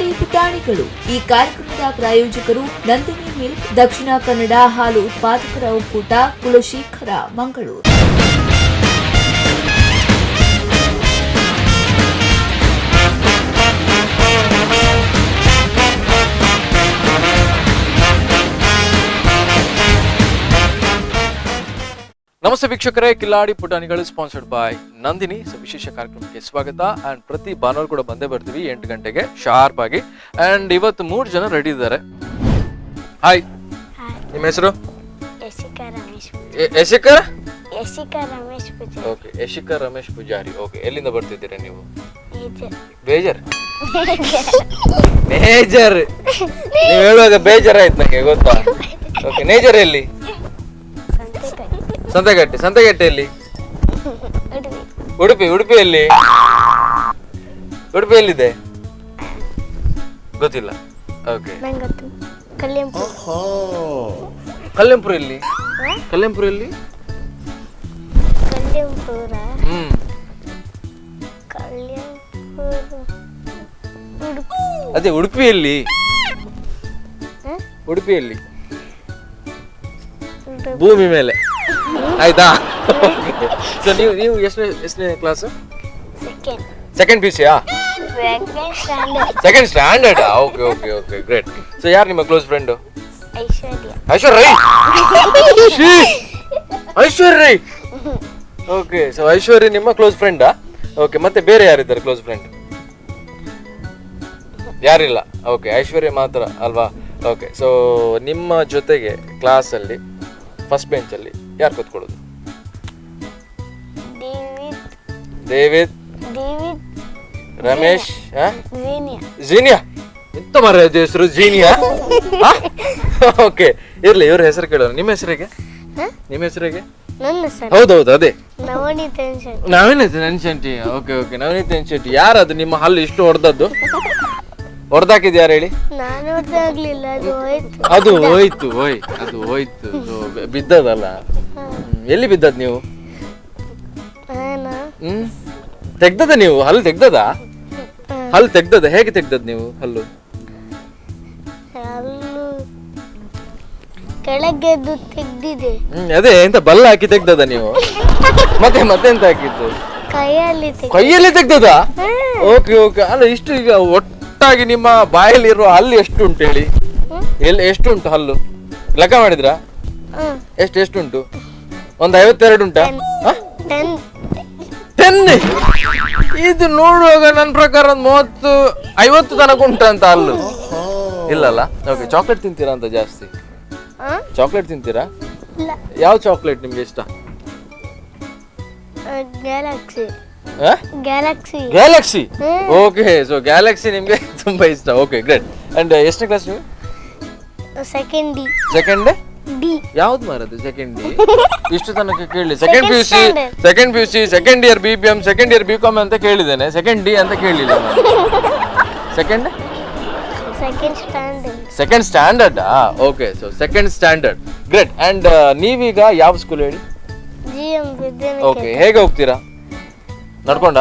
Kiladi ಪುಟಾಣಿಗಳು ಈ ಕಾರ್ಯಕ್ರಮದ ಪ್ರಾಯೋಜಕರು ನಂದಿನಿ ಮಿಲ್ಕ್, ದಕ್ಷಿಣ ಕನ್ನಡ ಹಾಲು ಉತ್ಪಾದಕರ ಒಕ್ಕೂಟ, ಕುಲಶೇಖರ, ಮಂಗಳೂರು. ನಮಸ್ತೆ ವೀಕ್ಷಕರೇ, ಕಿಲಾಡಿ ಪುಟಾಣಿಗಳು sponsored by Nandini. So ವಿಶೇಷ ಕಾರ್ಯಕ್ರಮಕ್ಕೆ ಸ್ವಾಗತ. ಅಂಡ್ ಪ್ರತಿ ಭಾನುವಾರ ಕೂಡ ಬಂದೇ ಬರ್ತೀವಿ 8 ಗಂಟೆಗೆ ಶಾರ್ಪ್ ಆಗಿ. ಅಂಡ್ ಇವತ್ತು 3 ಜನ ರೆಡಿ ಇದ್ದಾರೆ. ಹಾಯ್, ನಿಮ್ಮ ಹೆಸರು? ಯಶಿಕಾ ರಮೇಶ್. ಯಶಿಕಾ? ಯಶಿಕಾ ರಮೇಶ್ ಪೂಜಾರಿ. ಓಕೆ, ಯಶಿಕಾ ರಮೇಶ್ ಪೂಜಾರಿ. ಓಕೆ, ಎಲ್ಲಿಂದ ಬರ್ತಿದ್ದೀರಾ ನೀವು? ಮೇಜರ್. ಬೇಜಾರ್ ನೇಜರ್ ನೀವು ಹೇಳುವಾಗ ಬೇಜಾರಾಯ್ತು ನಂಗೆ, ಗೊತ್ತಾ? ಓಕೆ, ನೇಜರ್ ಎಲ್ಲಿ? ಸಂತೆಕಟ್ಟಿ. ಸಂತೆಗಟ್ಟೆ. ಸಂತೆಗಟ್ಟೆ ಎಲ್ಲಿ? ಉಡುಪಿ. ಉಡುಪಿ. ಉಡುಪಿಯಲ್ಲಿ? ಉಡುಪಿ ಎಲ್ಲಿದೆ ಗೊತ್ತಿಲ್ಲ. ಓಕೆ. ನಂಗೆ ಗೊತ್ತು, ಕಲ್ಯಾಂಪುರ. ಕಲ್ಯಾಂಪುರ ಎಲ್ಲಿ? ಕಲ್ಯಾಂಪುರ ಎಲ್ಲಿ? ಕಲ್ಯಾಂಪುರ. ಹ್ಮ್. ಕಲ್ಯಾಂಪುರ ಉಡುಪಿ. ಅದೇ ಉಡುಪಿಯಲ್ಲಿ. ಹ? ಉಡುಪಿಯಲ್ಲಿ. ಉಡುಪಿ. ಭೂಮಿ ಮೇಲೆ ಆಯ್ತಾ? ಸೊ ನೀವು ನೀವು ಎಷ್ಟನೇ ಎಷ್ಟನೇ class? Second. Second P Zia? Second standard. Second standard. Okay okay okay, great. So ಯಾರು ನಿಮ್ಮ close friend? Aishwarya. Aishwarya Rai. She! Aishwarya Rai. Okay, so Aishwarya ನಿಮ್ಮ ಕ್ಲೋಸ್ ಫ್ರೆಂಡಾ? ಓಕೆ, ಮತ್ತೆ ಬೇರೆ ಯಾರಿದ್ದಾರೆ ಕ್ಲೋಸ್ ಫ್ರೆಂಡ್? ಯಾರಿಲ್ಲ? ಓಕೆ, ಐಶ್ವರ್ಯ ಮಾತ್ರ ಅಲ್ವಾ? ಓಕೆ, ಸೊ ನಿಮ್ಮ ಜೊತೆಗೆ ಕ್ಲಾಸಲ್ಲಿ ಫಸ್ಟ್ ಬೆಂಚಲ್ಲಿ ಯಾರು ಕೂತ್ಕೊಳ್ಳೋದು? David. David. David. Ramesh. Zinnia. Zinnia? ಎಂತ ಮಾರ್ರೆ ಅದು ಹೆಸರು, ಜೀನಿಯಾ? ಓಕೆ, ಇರ್ಲಿ, ಇವ್ರ ಹೆಸರು ಕೇಳೋಣ. ನಿಮ್ಮ ಹೆಸರಿಗೆ? ಹ? ನಿಮ್ಮ ಹೆಸರಿಗೆ? ನನ್ನ ಸರ್? ಹೌದೌದು, ಅದೇ. ನವನೀತ Shetty. Navneet Shetty. Okay okay, Navneet Shetty. ಯಾರದು ನಿಮ್ಮ ಹಲ್ಲು ಇಷ್ಟು ಹೊಡೆದದ್ದು? ಹೊಡೆದಾಕಿದ್ ಯಾರು ಹೇಳಿ? ನಾನು ಆಗ್ಲಿಲ್ಲ, ಅದು ಹೋಯ್ತು. ಅದು ಹೋಯ್ತು, ಹೋಯ್, ಅದು ಹೋಯ್ತು. ಅದು ಬಿದ್ದದಲ್ಲ. ಎಲ್ಲಿ ಬಿದ್ದದ್ ನೀವು? ನಾನಾ? ಹ್ಮ್, ತೆಗ್ದದ ನೀವು ಹಲ್ಲು? ತೆಗ್ದದ ಹಲ್ಲು? ತೆಗ್ದದ? ಹೇಗೆ ತೆಗ್ದದ್ ನೀವು ಹಲ್ಲು? ಹಲ್ಲು ಕೆಳಗೆದ್ದು ತೆಗ್ದಿದೆ. ಹ್ಮ್, ಅದೇ ಎಂತ ಬಲ್ಲ ಹಾಕಿ ತೆಗ್ದದ ನೀವು? ಮತ್ತೆ ಮತ್ತೆ ಎಂತ ಹಾಕಿದ್ದು? ಕೈಯಲ್ಲಿ ತೆಗ್ದು. ಕೈಯಲ್ಲಿ ತೆಗ್ದದ? Okay okay. ಅಲ್ಲ, ಇಷ್ಟು ಈಗ ಒಟ್ಟಾಗಿ ನಿಮ್ಮ ಬಾಯಲ್ಲಿರುವ ಹಲ್ಲು ಎಷ್ಟು ಉಂಟು ಹೇಳಿ? ಎಲ್ಲಿ ಎಷ್ಟು ಉಂಟು ಹಲ್ಲು? ಲೆಕ್ಕ ಮಾಡಿದ್ರಾ? ಹ್ಮ್. ಎಷ್ಟು ಎಷ್ಟು ಉಂಟು? ಒಂದು 52 ಉಂಟಾ? 10. 10? ಇದು ನೋಡುವಾಗ ನನ್ನ ಪ್ರಕಾರ ಒಂದು 30 50 ತನಕ ಉಂಟಂತ ಹಲ್ಲು. ಇಲ್ಲಲ್ಲ? ಓಕೆ, ಚಾಕ್ಲೇಟ್ ತಿಂತೀರಾ ಅಂತ ಜಾಸ್ತಿ? ಚಾಕ್ಲೇಟ್ ತಿಂತೀರಾ? ಇಲ್ಲ. ಯಾವ ಚಾಕ್ಲೇಟ್ ನಿಮ್ಗೆ ಇಷ್ಟ? Galaxy. Galaxy. Galaxy. Hmm. Okay, so Galaxy ನಿಮ್ಗೆ ತುಂಬಾ ಇಷ್ಟ. Okay, great. And ಎಷ್ಟನೇ ಕ್ಲಾಸ್ ನೀವು? Second D. Second D. ಯಾವ್ದು ಮಾರದು ಸೆಕೆಂಡ್ ಡಿ? ಇಷ್ಟು ತನಕ ಕೇಳಿ second P U C, standard. Second P U C, second year B B M, second year B com ಅಂತ ಕೇಳಿದ್ದೇನೆ, ಸೆಕೆಂಡ್ ಡಿ ಅಂತ ಕೇಳಿಲ್ಲ. Second second standard. Second standard. Okay, so second standard, great. And ನೀವೀಗ ಯಾವ school ಹೇಳಿ? G M okay, Vidyaniketan. ಹೇಗೆ ಹೋಗ್ತೀರಾ? ನಡ್ಕೊಂಡ?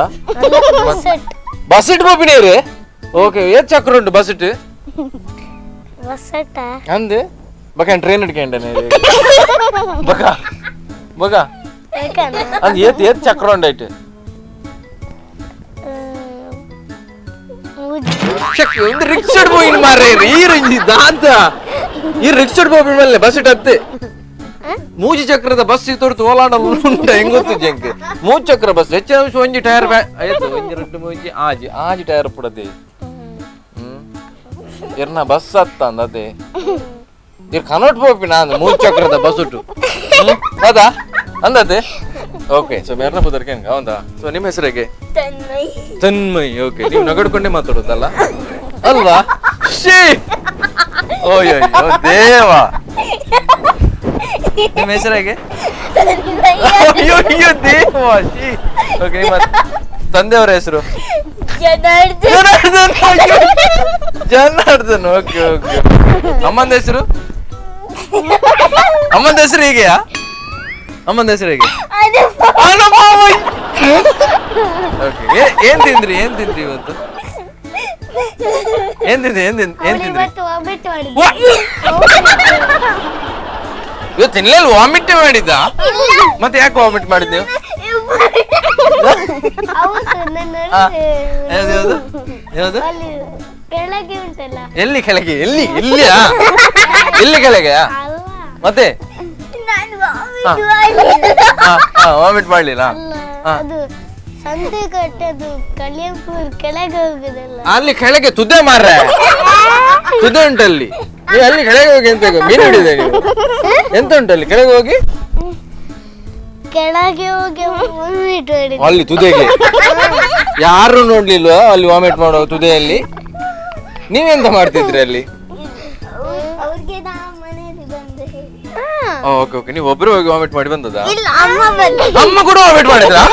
ಬಸಟ್. ಬಸ್ it ಬೋಪಿನೇರಿ? Okay, ಏತ್ ಚಕ್ರ ಉಂಟು ಬಸ್ it? ಬಸಟ. ಅಂದೆ ಬಕ ಟ್ರೈನ್ ಹಿಡ್ಕೊಂಡೇನೆ ಬಕ ಬಕ. ಅಂದ್ ಏತ್ ಏತ್ ಚಕ್ರ ಉಂಡೈಟ್? ಶಕ್ತಿ ಒಂದು ರಿಕ್ಷಡ್ ಪೋಯಿನ ಮಾರ್ರೆ ಈ ರಿಂಜಿ ದಾಂತ ಈ ರಿಕ್ಷಡ್ ಪೋಪಿನ ಮೇಲೆ ಬಸ್ it ಹತ್ತೆ ಮೂಜಿ ಚಕ್ರದ ಬಸ್ ತೋರ್ತು ಓಲಾಂಡ ಉಂಟ ಹೆಂಗ್ ಗೊತ್ತು ಜಂಕ್ ಮೂರು ಚಕ್ರ ಬಸ್ ಹೆಚ್ಚಿನ ಅಂಶ ಒಂಜಿ ಟೈರ್ ಆಯ್ತು, ಒಂಜಿ ರಡ್ಡು ಮೂಜಿ ಆಜಿ ಆಜಿ ಟೈರ್ ಪುಡದೆ. ಹ್ಮ್, ಇರ್ನ ಬಸ್ ಅತ್ತ ಅಂದತೆ ಇರ್ ಕನೋಟ್ ಪೋಪಿನ ಅಂದ ಮೂರು ಚಕ್ರದ ಬಸ್ ಉಂಟು ಅದಾ ಅಂದತೆ. ಓಕೆ, ಸೊ ಮೇರ್ನ ಪುದರ್ಕೆ ಹೆಂಗ ಹೌದಾ? ಸೊ ನಿಮ್ಮ ಹೆಸರು ಹೇಗೆ? ತನ್ಮಯ್. ತನ್ಮಯ್. ಓಕೆ, ನೀವು ನಗಡ್ಕೊಂಡೇ ಮಾತಾಡೋದಲ್ಲ ಅಲ್ವಾ? ಶೀ, ಓಯ್ ಅಯ್ಯೋ ದೇವ. ನಿಮ್ಮ ಹೆಸರು ಹೇಗೆ? ಅಯ್ಯೋ ಅಯ್ಯೋ ದೇವ, ಶೀ. ಓಕೆ, ನಿಮ್ಮ ತಂದೆಯವರ ಹೆಸರು? ಜನಾರ್ದನ್. ಜನಾರ್ದನ್. ಅಯ್ಯೋ. ಜನಾರ್ದನ್. Okay okay. ಅಮ್ಮನ ಹೆಸರು? ಅಮ್ಮನ ಹೆಸರು ಹೀಗೆಯಾ? ಅಮ್ಮನ ಹೆಸರು ಹೇಗೆ? ಅನುಪಮ. ಓಕೆ, ಏನ್ ತಿಂದ್ರಿ? ಏನ್ ತಿಂದ್ರಿ ಇವತ್ತು? ಏನ್ ತಿಂದ್ರಿ? ಏನ್ ತಿಂದ್ರಿ? ಇವತ್ತು ತಿನ್ಲಿಲ್ಲ, ವಾಮಿಟ್ ಮಾಡಿದ್ದ? ಮತ್ತೆ ಯಾಕೆ ವಾಮಿಟ್ ಮಾಡಿದ್ ನೀವು? ಕೆಳಗೆ ಉಂಟಲ್ಲ. ಎಲ್ಲಿ ಕೆಳಗೆ? ಎಲ್ಲಿ? ಎಲ್ಲಿಯಾ? ಎಲ್ಲಿ ಕೆಳಗೆ? ಮತ್ತೆ ವಾಮಿಟ್ ಮಾಡ್ಲಿಲ್ಲ? ಸಂತೆ ಕಟ್ಟದು ಕಳಿಯಪುರ್ ಕೆಳಗೆ ಹೋಗುದಲ್ಲ, ಅಲ್ಲಿ ಕೆಳಗೆ ತುದೆ ಮಾರ್ರೆ, ತುದೆ ಉಂಟಲ್ಲಿ. ನೀವು ಅಲ್ಲಿ ಕೆಳಗೆ ಹೋಗಿ ಎಂತ ಮೀನು ಹಿಡಿದೆ ನೀವು? ಎಂತ ಉಂಟಲ್ಲಿ ಕೆಳಗೆ ಹೋಗಿ? ಕೆಳಗೆ ಹೋಗಿ ವಾಮಿಟ್ ಮಾಡಿದೆ ಅಲ್ಲಿ ತುದೆಗೆ. ಯಾರು ನೋಡ್ಲಿಲ್ವಾ ಅಲ್ಲಿ ವಾಮಿಟ್ ಮಾಡೋ ತುದೆಯಲ್ಲಿ? ನೀವೆಂತ ಮಾಡ್ತಿದ್ರಿ ಅಲ್ಲಿ? ಅವ್ರಿಗೆ ಮನೆಯಲ್ಲಿ ಬಂದು ಹೇಳಿ. ಓಕೆ ಓಕೆ, ನೀವು ಒಬ್ರು ಹೋಗಿ ವಾಮಿಟ್ ಮಾಡಿ ಬಂದದಾ? ಇಲ್ಲ, ಅಮ್ಮ ಬಂದು. ಅಮ್ಮ ಕೂಡ ವಾಮಿಟ್ ಮಾಡಿದ್ರಾ?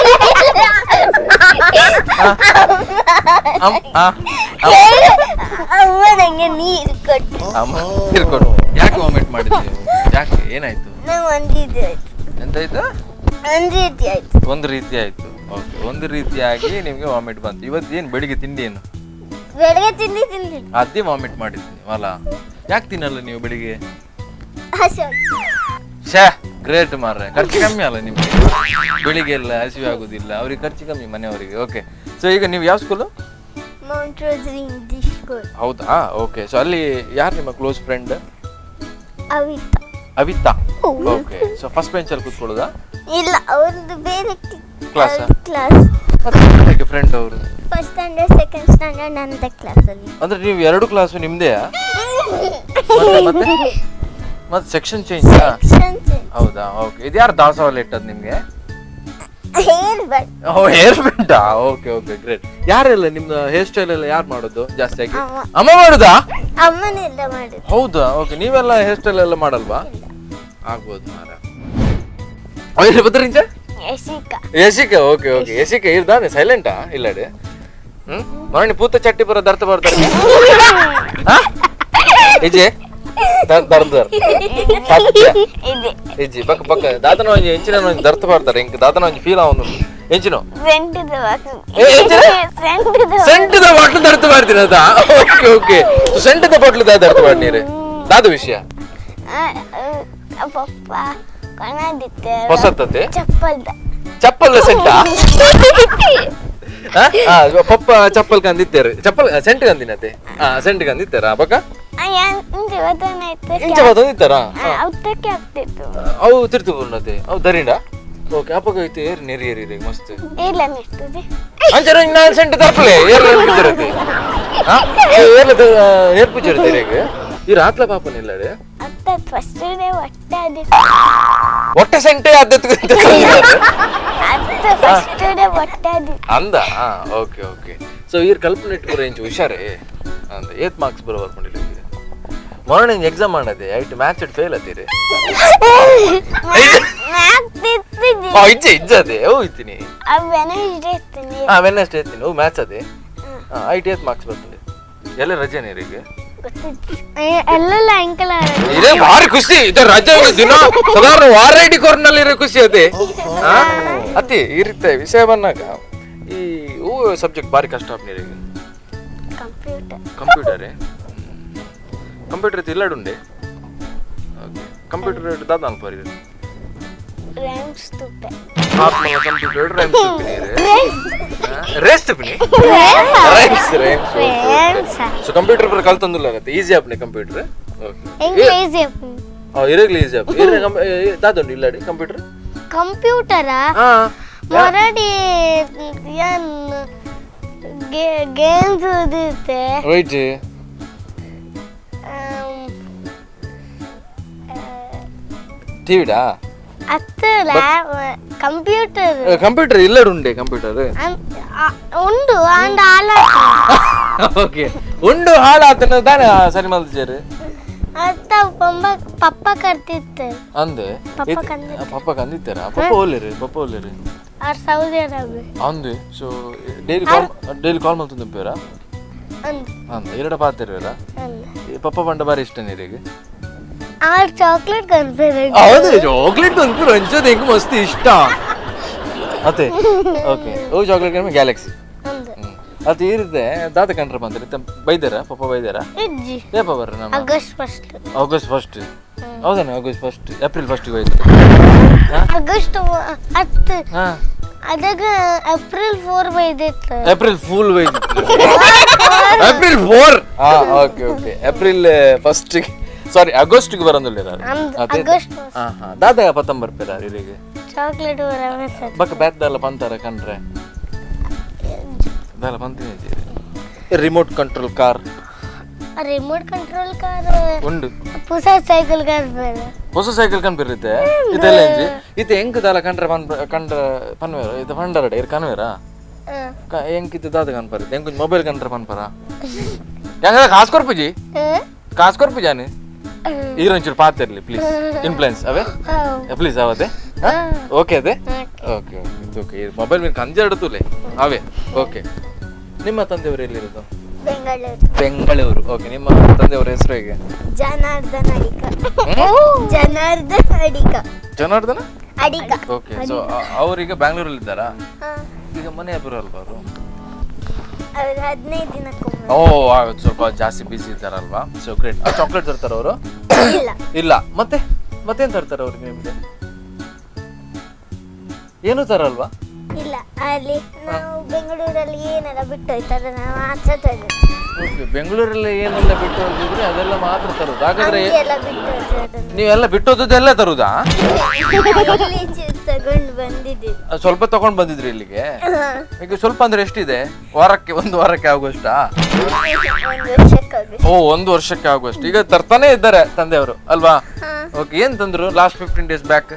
ಅಮ್ಮ ನಂಗೆ ನೀರು ಕೊಟ್ಟು. ಅಮ್ಮ ನೀರು ಕೊಟ್ಟು. ಯಾಕೆ ವಾಮಿಟ್ ಮಾಡಿದ್ರಿ? ಯಾಕೆ, ಏನಾಯ್ತು? ಎಂತಾಯ್ತು? ಒಂದು ರೀತಿ ಆಯ್ತು. ಓಕೆ, ಒಂದು ರೀತಿಯಾಗಿ ನಿಮ್ಗೆ ವಾಮಿಟ್ ಬಂತು. ಇವತ್ತು ಏನ್ ಬೆಳಿಗ್ಗೆ ತಿಂಡಿ ಏನು? ಬೆಳಿಗ್ಗೆ ತಿಂಡಿ ತಿಂದಿಲ್ಲ, ಅದೇ ವಾಮಿಟ್ ಮಾಡಿದ್ನಿ ಅಲ್ಲ. ಯಾಕೆ ತಿನ್ನಲ್ಲ ನೀವು ಬೆಳಿಗ್ಗೆ? ಶ್ಯಾ, ಗ್ರೇಟ್ ಮಾರ್ರೆ, ಖರ್ಚು ಕಮ್ಮಿ ಅಲ್ಲ ನಿಮ್ಗೆ, ಬೆಳಿಗ್ಗೆ ಎಲ್ಲ ಹಸಿವೆ ಆಗುದಿಲ್ಲ, ಅವ್ರಿಗೆ ಖರ್ಚು ಕಮ್ಮಿ ಮನೆಯವರಿಗೆ. ಓಕೆ, ಸೊ ಈಗ ನೀವು ಯಾವ school? Mount Rosary English school. ಹೌದಾ? ಓಕೆ, ಸೊ ಅಲ್ಲಿ ಯಾರು ನಿಮ್ಮ close friend? Avitha. Avitha, okay. So first bench ಅಲ್ಲಿ ಕೂತ್ಕೊಳ್ಳೋದಾ? ಇಲ್ಲ, ಅವ್ರದ್ದು ಬೇರೆ class. Class. ಮತ್ತೆ ಫ್ರೆಂಡ್ ಅವರು? First standard, second standard ನಂದ ಕ್ಲಾಸ್ ಅಲ್ಲಿ. ಅಂದ್ರೆ ನೀವು ಎರಡು ಕ್ಲಾಸು ನಿಮ್ದೇಯಾ? ಮತ್ತೆ ಮತ್ತೆ section change? ಹೌದಾ? ಓಕೆ. ಇದು ಯಾರು ದಾಸವಾಳ ಇಟ್ಟದ್ದು ನಿಮ್ಗೆ? Hair band. ಓ, ಹೇರ್ ಬ್ಯಾಂಡಾ? Okay okay, great. ಯಾರೆಲ್ಲ ನಿಮ್ಮ ಹೇರ್ ಸ್ಟೈಲ್ ಎಲ್ಲ ಯಾರು ಮಾಡೋದು ಜಾಸ್ತಿ ಆಗಿ? ಅಮ್ಮ ಮಾಡುದಾ? ಅಮ್ಮನೆಲ್ಲ ಮಾಡೋದು. ಹೌದಾ? ಓಕೆ, ನೀವೆಲ್ಲ ಹೇರ್ ಸ್ಟೈಲ್ ಎಲ್ಲ ಮಾಡಲ್ವಾ? ಆಗ್ಬೋದು ಮಾರ. ಬದ್ರಿಂಚ? ಯಶಿಕಾ. Yashika, okay okay. ಯಶಿಕಾ ಇರ್ದಾನೆ ಸೈಲೆಂಟಾ ಇಲ್ಲಡೆ? ಹ್ಮ್, ಮರಣಿ ಪೂತ ಚಟ್ಟಿ ಬರೋ ದರ್ತ ಬರ್ತಾರೆ. ಇಜೆ ದರ್ದರ್ ಸತ್ಯ ಇಜ್ಜಿ ಬಕ್ಕ ಬಕ್ಕ ದಾದನ ಒಂಜಿ ಎಂಚಿನ ಒಂಜಿ ದರ್ತ ಬರ್ತಾರೆ. ಇಂಕ ದಾದನ ಒಂಜಿ ಫೀಲ್ ಅವನು ಎಂಚಿನೋ ಸೆಂಟದ ಬಾಟ್ಲು ದರ್ತ ಮಾಡ್ತೀನಿ ಅದ. ಓಕೆ ಓಕೆ, ಸೆಂಟದ ಬಾಟ್ಲು ದಾ ದರ್ತ ಮಾಡಿ ದಾದ ವಿಷಯ ಹೊಸತತೆ ಚಪ್ಪಲ್ ಸೆಂಟ ಪಪ್ಪ ಚಪ್ಪಲ್ ಕಂದಿತ್ತೇರು, ಚಪ್ಪಲ್ ಸೆಂಟ್ ಕಂದಿನತೆ. ಸೆಂಟ್ ಕಂದಿತ್ತಾರ ಬಕ್ಕ ಇಂಚ ಬತ್ತೊಂದಿತ್ತಾರಾ? ಅವು ತಿರ್ತು ಬುರ್ನತೆ ಅವು ದರಿಂಡ. ಓಕೆ, ಅಪ್ಪಗ ಐತೆ ಏರ್ ನೀರು ಏರಿ ಮಸ್ತ್ ಅಂಚರ ನಾಲ್ ಸೆಂಟ್ ತರ್ಪಲೆ ಏರ್ ಪೂಜರತೆ. ಏರ್ಲ ಏರ್ ಪೂಜರತೆ ರೇಗ ಈ ರಾತ್ಲ ಪಾಪನ ಇಲ್ಲಡೆ ಒಟ್ಟೆ ಸೆಂಟೆ ಆದತ್ತು ಅಂದ. Okay okay, so ಈರ್ ಕಲ್ಪನೆ ಇಟ್ಕೊರ ಇಂಚು ಹುಷಾರೇ ಅಂದ. ಏತ್ ಮಾರ್ಕ್ಸ್ ಬರೋ ಬರ್ಕೊಂಡಿಲ್ಲ ಮೊನ್ನೆ ಎಕ್ಸಾಮ್ ಮಾಡದೆ ಐಟ್ ಮ್ಯಾಥ್ಸ್ it fail ಅತ್ತೀರಿ. ಇಜ್ಜೆ ಇಜ್ಜದೆ ಓ ಇತ್ತೀನಿ ವೆನಸ್ಡೇ ಇರ್ತೀನಿ. ಓ ಮ್ಯಾಥ್ಸ್ ಅದೇ ಐಟ್ ಏತ್ ಮಾರ್ಕ್ಸ್ ಬರ್ತದೆ? ಎಲ್ಲ ರಜೆ ನೀರಿಗೆ ಇದೇ ಭಾರಿ ಖುಷಿ ಇದೆ ರಜೆ ದಿನ ಸಾಧಾರಣ ವಾರ ಇಡೀ ಕೊರ್ನಲ್ಲಿ ಇರೋ ಖುಷಿ ಅದೇ ಅತಿ ಈ ರೀತಿ ವಿಷಯ ಬಂದಾಗ ಈ ಹೂ ಸಬ್ಜೆಕ್ಟ್ ಭಾರಿ ಕಷ್ಟ ನೀರಿಗೆ. ಕಂಪ್ಯೂಟರ್ ಕಂಪ್ಯೂಟರ್ ಇಲ್ಲಡುಂಡೆ. ಓಕೆ, ಕಂಪ್ಯೂಟರ್ ದಾದ ಅನ್ಪರಿ computer race rice rice. So computer ಪರ ಕಲ್ತೊಂದುಲ್ಲ ಈಸಿ ಆಪ್ನೆ ಕಂಪ್ಯೂಟರ್. ಓಕೆ, ಈಸಿ ಆಪ್ನೆ. ಇರಗ್ಲಿ ಈಸಿ ಆಪ್ ಇರ ದಾದುಂಡು ಇಲ್ಲಡಿ ಕಂಪ್ಯೂಟರ್. ಕಂಪ್ಯೂಟರ್ ಮೊರಡಿ ಯಾನ್ ಗೇಮ್ಸ್ ಓದಿತ್ತೆ. ರೈಟ್, ಟಿವಿಡಾ ಅತ್ತಲ ಕಂಪ್ಯೂಟರ್. ಕಂಪ್ಯೂಟರ್ ಇಲ್ಲಡುಂಡೆ ಕಂಪ್ಯೂಟರ್ ಉಂಡು ಅಂಡ ಹಾಳ. ಓಕೆ, ಉಂಡು ಹಾಳಾತನ ದಾನೆ ಸರಿ ಮಲ್ತಿಜೇರು ಅತ್ತ ಪಪ್ಪ ಕರ್ತಿತ್ತು ಅಂದೆ. ಪಪ್ಪ ಕಂದಿತ್ತಾರ? ಪಪ್ಪ ಓಲೇರು, ಪಪ್ಪ ಓಲೇರು are Saudi Arabia ಅಂದೆ. So daily call, daily call ಮಲ್ತುಂಪೇರಾ ಅಂದ? ಎರಡ ಪಾತಿರ್ವೇರಾ? ಪಪ್ಪ ಪಂಡ ಬಾರಿ ಇಷ್ಟ ನೀರಿಗೆ? ಆರ್ ಚಾಕ್ಲೇಟ್ ಕನ್ಫರ್. ಹೌದು, ಚಾಕ್ಲೇಟ್ ಕನ್ಫರ್ ಅಂಚದ ಹೆಂಗ್ ಮಸ್ತ್ ಇಷ್ಟ ಅತ್ತೆ. ಓಕೆ, ಓ ಚಾಕ್ಲೇಟ್ ಕಮ್ಮಿ ಗ್ಯಾಲಕ್ಸಿ. ಅದು ಏರಿದೆ ದಾದ ಕಂಡ್ರೆ ಬಂದ್ರೆ ಬೈದಾರ ಪಪ್ಪ ಬೈದಾರ ಏಪ ಬರ್ರಿ ನಮ್ಮ August first. August first ಹೌದಾನೆ? August first April first ಹೋಯ್ತು. ಆಗಸ್ಟ್ 10 ಅದಾಗ ಏಪ್ರಿಲ್ 4 ಬೈದಿತ್ತು. ಏಪ್ರಿಲ್ ಫುಲ್ ಬೈದಿತ್ತು. April 4. Okay okay April first sorry August ಬರಂದಿಲ್ಲ. August. ದಾದ ಪತ್ತಂಬರ್ ಪೇರ ಇರಿಗೆ ಚಾಕ್ಲೇಟ್ ಬಕ್ಕ ಬ್ಯಾತ್ ದಾಲ ಪಂತಾರ ಕಂಡ್ರೆ ದಾಲ ಪಂತೀನಿ. Remote control car. Remote control car ಉಂಡು. ಹೊಸ ಸೈಕಲ್ ಕಾಣ್ಬೇಡ. ಹೊಸ ಸೈಕಲ್ ಕಣ್ಬಿರುತ್ತೆ ಇದೆಲ್ಲ ಎಂಜಿ ಇದು ಹೆಂಗ್ ದಾಲ ಕಂಡ್ರೆ ಪನ್ ಕಂಡ್ರೆ ಪನ್ವೇರ ಇದು ಪಂಡರಡೆ ಇರ್ ಕನ್ವೇರ ಹೆಂಗ್ ಇದು ದಾದ ಕನ್ಪರ ಹೆಂಗ್ ಮೊಬೈಲ್ ಕಂಡ್ರೆ ಪನ್ಪರ ಹೆಂಗ ಕಾಸು ಕೊರ್ಪುಜಿ ಕಾಸು ಕೊರ್ಪುಜಾನೆ ಈರೊಂಚೂರು ಪಾತಿರ್ಲಿ ಪ್ಲೀಸ್ ಇನ್ಫ್ಲುಯೆನ್ಸ್ ಅವೇ ಪ್ಲೀಸ್ ಅವತ್ತೆ ಓಕೆ ಅದೇ okay okay okay mobile ಮೇಲೆ ಕಂಜಾಡುತ್ತಲೇ ಅವೇ ಓಕೆ. ನಿಮ್ಮ ತಂದೆಯವರು ಎಲ್ಲಿರೋದು? ಬೆಂಗಳೂರು. ಬೆಂಗಳೂರು. ಓಕೆ, ನಿಮ್ಮ ತಂದೆಯವರ ಹೆಸರು ಹೇಗೆ? ಜನಾರ್ದನ್ ಅಡಿಕ. ಜನಾರ್ದನ್ ಅಡಿಕ. ಜನಾರ್ದನ ಅಡಿಕ. ಓಕೆ, ಸೊ ಅವರೀಗ ಬ್ಯಾಂಗ್ಳೂರಲ್ಲಿ ಇದ್ದಾರಾ? ಈಗ ಮನೆ ಬರಲ್ವಾ ಅವರು? ಅವರು 15 ದಿನಕ್ಕೊಮ್ಮೆ. ಓ ಸ್ವಲ್ಪ ಜಾಸ್ತಿ ಬಿಸಿ ಇದ್ದಾರಲ್ವಾ? So great. Chocolate ತರ್ತಾರ ಅವರು? ಇಲ್ಲ. ಇಲ್ಲ. ಮತ್ತೆ ಮತ್ತೇನ್ ತರ್ತಾರೆ ಅವ್ರಿಗೆ ನಿಮಗೆ? ಏನು ತರಲ್ವಾ? ಇಲ್ಲ, ಅಲ್ಲಿ ನಾವು ಬೆಂಗಳೂರಲ್ಲಿ ಏನೆಲ್ಲ ಬಿಟ್ಟು ಹೋಯ್ತಲ್ಲ ನಾವು ಮಾತ್ರ ತರೋದು. ಓಕೆ, ಬೆಂಗಳೂರಲ್ಲಿ ಏನೆಲ್ಲ ಬಿಟ್ಟು ಹೋಗಿದ್ರೆ ಅದೆಲ್ಲ ಮಾತ್ರ ತರೋದು. ಹಾಗಾದ್ರೆ ನೀವೆಲ್ಲ ಬಿಟ್ಟು ಹೋದದ್ದೆಲ್ಲ ತರುದಾ? ತಗೊಂಡು ಬಂದಿದ್ದೀವಿ. ಸ್ವಲ್ಪ ತಗೊಂಡ್ ಬಂದಿದ್ರಿ ಇಲ್ಲಿಗೆ? ಈಗ ಸ್ವಲ್ಪ ಅಂದ್ರೆ ಎಷ್ಟಿದೆ? ವಾರಕ್ಕೆ ಒಂದು ವಾರಕ್ಕೆ ಆಗುವಷ್ಟಾ? ಓ, ಒಂದು ವರ್ಷಕ್ಕೆ ಆಗುವಷ್ಟು. ಈಗ ತರ್ತಾನೆ ಇದ್ದಾರೆ ತಂದೆಯವರು ಅಲ್ವಾ? ಓಕೆ, ಏನ್ ತಂದ್ರು last 15 days back?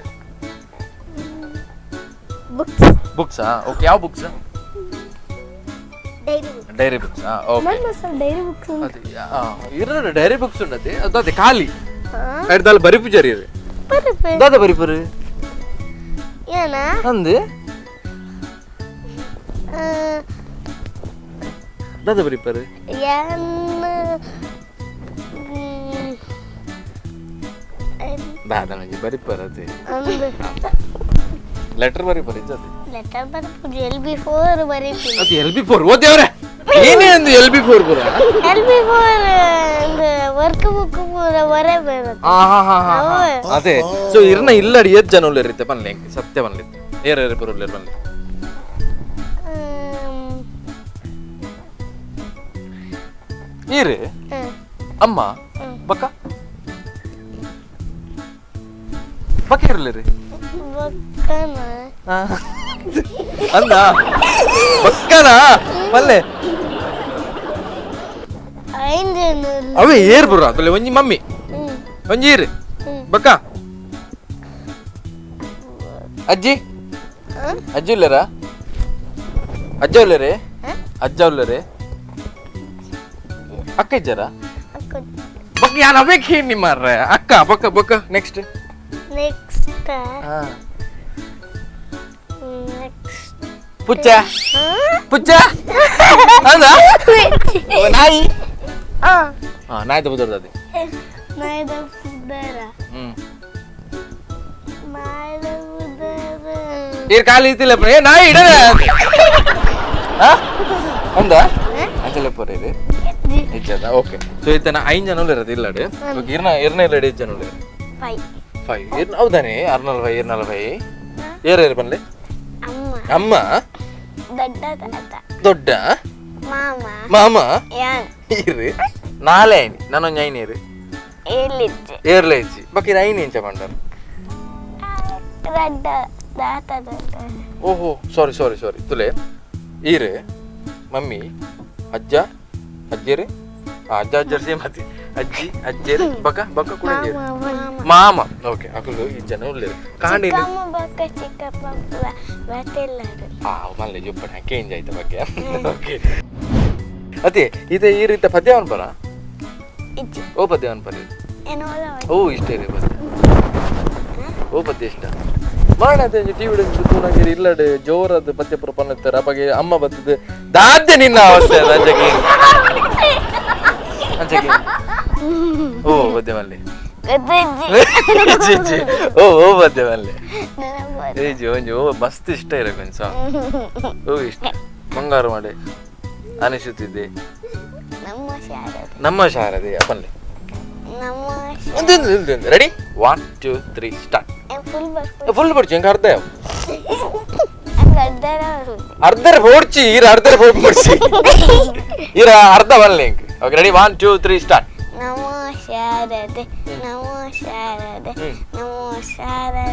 ಬುಕ್ಸಾ? Okay, ಯಾವ books? Dairy books. Okay, dairy books ಇರೋ ಡೈರಿ ಬುಕ್ಸ್ ಉಂಟದೆ ಅದು ಅದೇ ಖಾಲಿ ಎಡ್ದಾಲ್ ಬರಿ ಪೂಜಾರಿ ದಾದ ಬರಿಪುರಿ ಅಂದು ದಾದ ಬರಿಪರು ದಾದ ನಂಗೆ ಬರಿಪರ್ ಅದೇ ಲೆಟರ್ ಬರಿಪರ್ ಇದ್ದದೆ ಲೆಟರ್ ಬರಿಪುಜಿ LB4 ಬರಿಪುಜಿ ಅದು LB4 ಓದೇವ್ರೆ ಏನೇ ಅಂದು LB4 ಪೂರ LB4 work book ಪೂರ ಹೊರೆ ಬರುತ್ತೆ. ಅದೇ ಸೊ ಇರ್ನ ಇಲ್ಲಡಿ ಏತ್ ಜನ ಉಳ್ಳೇರಿತ್ತೆ ಪನ್ಲೆ ಸತ್ಯ ಪನ್ಲೆ ಏರ್ ಏರ್ ಪೂರ ಉಳ್ಳೇರು ಪನ್ಲೆ ಈರು ಅಮ್ಮ ಬಕ್ಕ ಬಕ್ಕ ಇರ್ಲಿರಿ ಅಂದ ಬಕ್ಕನ ಪಲ್ಲೆ ಅವೇ ಏರ್ ಬುರ ಅದ್ರಲ್ಲಿ ಒಂಜಿ ಮಮ್ಮಿ ಒಂಜಿ ಏರು ಬಕ್ಕ ಅಜ್ಜಿ ಅಜ್ಜಿ ಉಳ್ಳೇರಾ? ಅಜ್ಜ ಉಳ್ಳೇರಿ? ಅಜ್ಜ ಉಳ್ಳೇರಿ? ಅಕ್ಕ ಇದ್ದಾರಾ? ಬಕ್ಕ ಯಾನ್ ಅವೇಕ್ ಮಾರ್ರೆ ಅಕ್ಕ ಬಕ್ಕ ಬಕ್ಕ ನೆಕ್ಸ್ಟ್ ನೆಕ್ಸ್ಟ್ ಪುಚ್ಚ ಪುಚ್ಚ ಅಂದ ನಾಯಿ ನಾಯ್ದ ಬುದರ್ದ ಅದೇ ನಾಯ್ದ ಬುದರ ನಾಯ್ದ ಬುದರ ನೀರು ಖಾಲಿ ಇತ್ತಿಲ್ಲ ಏ ನಾಯಿ ಇಡದ ಅಂದ ಅಂಚಲೆ ಪೋರ ಇದು ಇಜ್ಜದ. ಓಕೆ, ಸೊ ಇತ್ತನ 5 ಜನ ಇರೋದು ಇಲ್ಲಡೆ. ಓಕೆ, ಇರ್ನ ಇರ್ನ ಇಲ್ಲಡೆ 5 ಜನ ಉಳ್ಳೇರು? 5 ಇರ್ನ ಹೌದಾನೆ? 6 40 5 ಏರ್ ಏರ್ ಬನ್ಲಿ ಅಮ್ಮ ದೊಡ್ಡ ತಾತ ದೊಡ್ಡ ಮಾಮ ಮಾಮ ಯಾನ್ ಇರು ನಾಲೆ ಐನಿ ನಾನೊಂದು ಐನಿ ಇರು ಏರ್ಲಿಜ್ಜಿ ಏರ್ಲೇಜ್ಜಿ ಬಕ್ಕ ಇದು ಐನಿ ಎಂಚ ಪಂಡರ್ ದೊಡ್ಡ ತಾತ ದೊಡ್ಡ. ಓಹೋ ಸಾರಿ ಸಾರಿ ಸಾರಿ ತುಲೆ ಈರು ಮಮ್ಮಿ ಅಜ್ಜ ಅಜ್ಜೇರು ಅಜ್ಜ ಅಜ್ಜರ್ ಸೇಮ್ ಅತಿ ಅಜ್ಜಿ ಅಜ್ಜೇರು ಬಕ್ಕ ಬಕ್ಕ ಕೂಡ ಮಾಮ. ಓಕೆ, ಅಕುಲು ಈ ಜನ ಉಳ್ಳೇರು ಕಾಂಡಿ ಬಕ್ಕ ಚಿಕ್ಕಪ್ಪ ಬತ್ತೆಲ್ಲರು ಆ ಮಲ್ಲೆ ಜೊಪ್ಪಣ ಚೇಂಜ್ ಆಯ್ತು ಬಗ್ಗೆ. ಓಕೆ, ಅದೇ ಇದೆ ಈ ರೀತಿ ಪದ್ಯವನ್ ಬರ ಓ ಪದ್ಯವನ್ ಪರ ಓ ಇಷ್ಟ ರೀ ಪದ್ಯ ಓ ಪದ್ಯ ಇಷ್ಟ ಮಾಡ ಟಿವಿ ತೂನಗಿರಿ ಇಲ್ಲಡೆ ಜೋರದ್ದು ಪದ್ಯ ಪುರ ಪನ್ನುತ್ತಾರೆ ಅಪ್ಪಗೆ ಅಮ್ಮ ಬತ್ತದ ದಾದ್ಯ ನಿನ್ನ ಅವಸ್ಥೆ ಅಂಜಗೆ ಅಂಜಗೆ ಓ ಪದ್ಯ ಮಲ್ಲಿ ಓ ಓ ಪದ್ಯ ಮಲ್ಲೆ ಏಜಿ ಒಂಜಿ ಓ ಮಸ್ತ್ ಇಷ್ಟ ಇರ ಕೊಂಚ ಓ ಇಷ್ಟ ಬಂಗಾರ ಮಾಡಿ ಅನಿಸುತ್ತಿದೆ? ನಮ್ಮ ಶಾರದೆ. ನಮ್ಮ ಶಾರದೆ ಪನ್ಲೆ. ನಮ್ಮ ಒಂದು ready, 1 2 3 start. Full ಬರ್ಚಿ ಹೆಂಗ ಅರ್ಧ ಅರ್ಧರ ಪೋಡ್ಚಿ ಈರ ಅರ್ಧರ ಪೋಡ್ಚಿ ಈರ ಅರ್ಧ ಬನ್ಲೆ ಹೆಂಗ್. Okay ready, 1 2 3 start. ನಮೋ ಶಾರದೆ, ನಮೋ ಶಾರದೆ, ನಮೋ ಶಾರದೆ,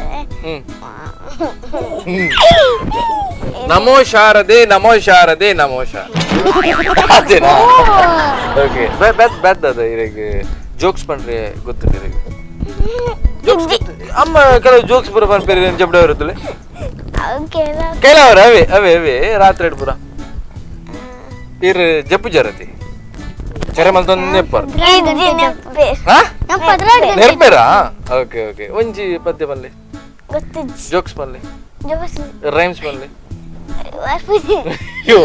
ನಮೋ ಶಾರದೆ, ನಮೋ ಶಾರದೆ, ನಮೋ ಶಾರದೆ. ಅದೇನಾ? ಓಕೆ, ಬೆದ್ ಅದ ಇರಗೆ ಜೋಕ್ಸ್ ಪಂಡ್ರೆ ಗೊತ್ತಿಲ್ಲ ಇರಗೆ. ಅಮ್ಮ ಕೆಲವು ಜೋಕ್ಸ್ ಪೂರ ಪನ್ಪೇರಿ ಜಬ್ಡ ಬರುತ್ತಲೆ ಕೆಲವರು. ಅವೇ ಅವೇ ಅವೇ ರಾತ್ರಿ ಪೂರ ಇರ್ ಜಪ್ಪು ಜರತಿ ಚರೆ ಮಲ್ತೊಂದು ನೆಪ್ಪರ್ ನೆರ್ಪೇರಾ? ಓಕೆ ಓಕೆ, ಒಂಜಿ ಪದ್ಯ ಬಲ್ಲೆ, ಜೋಕ್ಸ್ ಬಲ್ಲೆ, ರೈಮ್ಸ್ ಬಲ್ಲೆ. ಅಯ್ಯೋ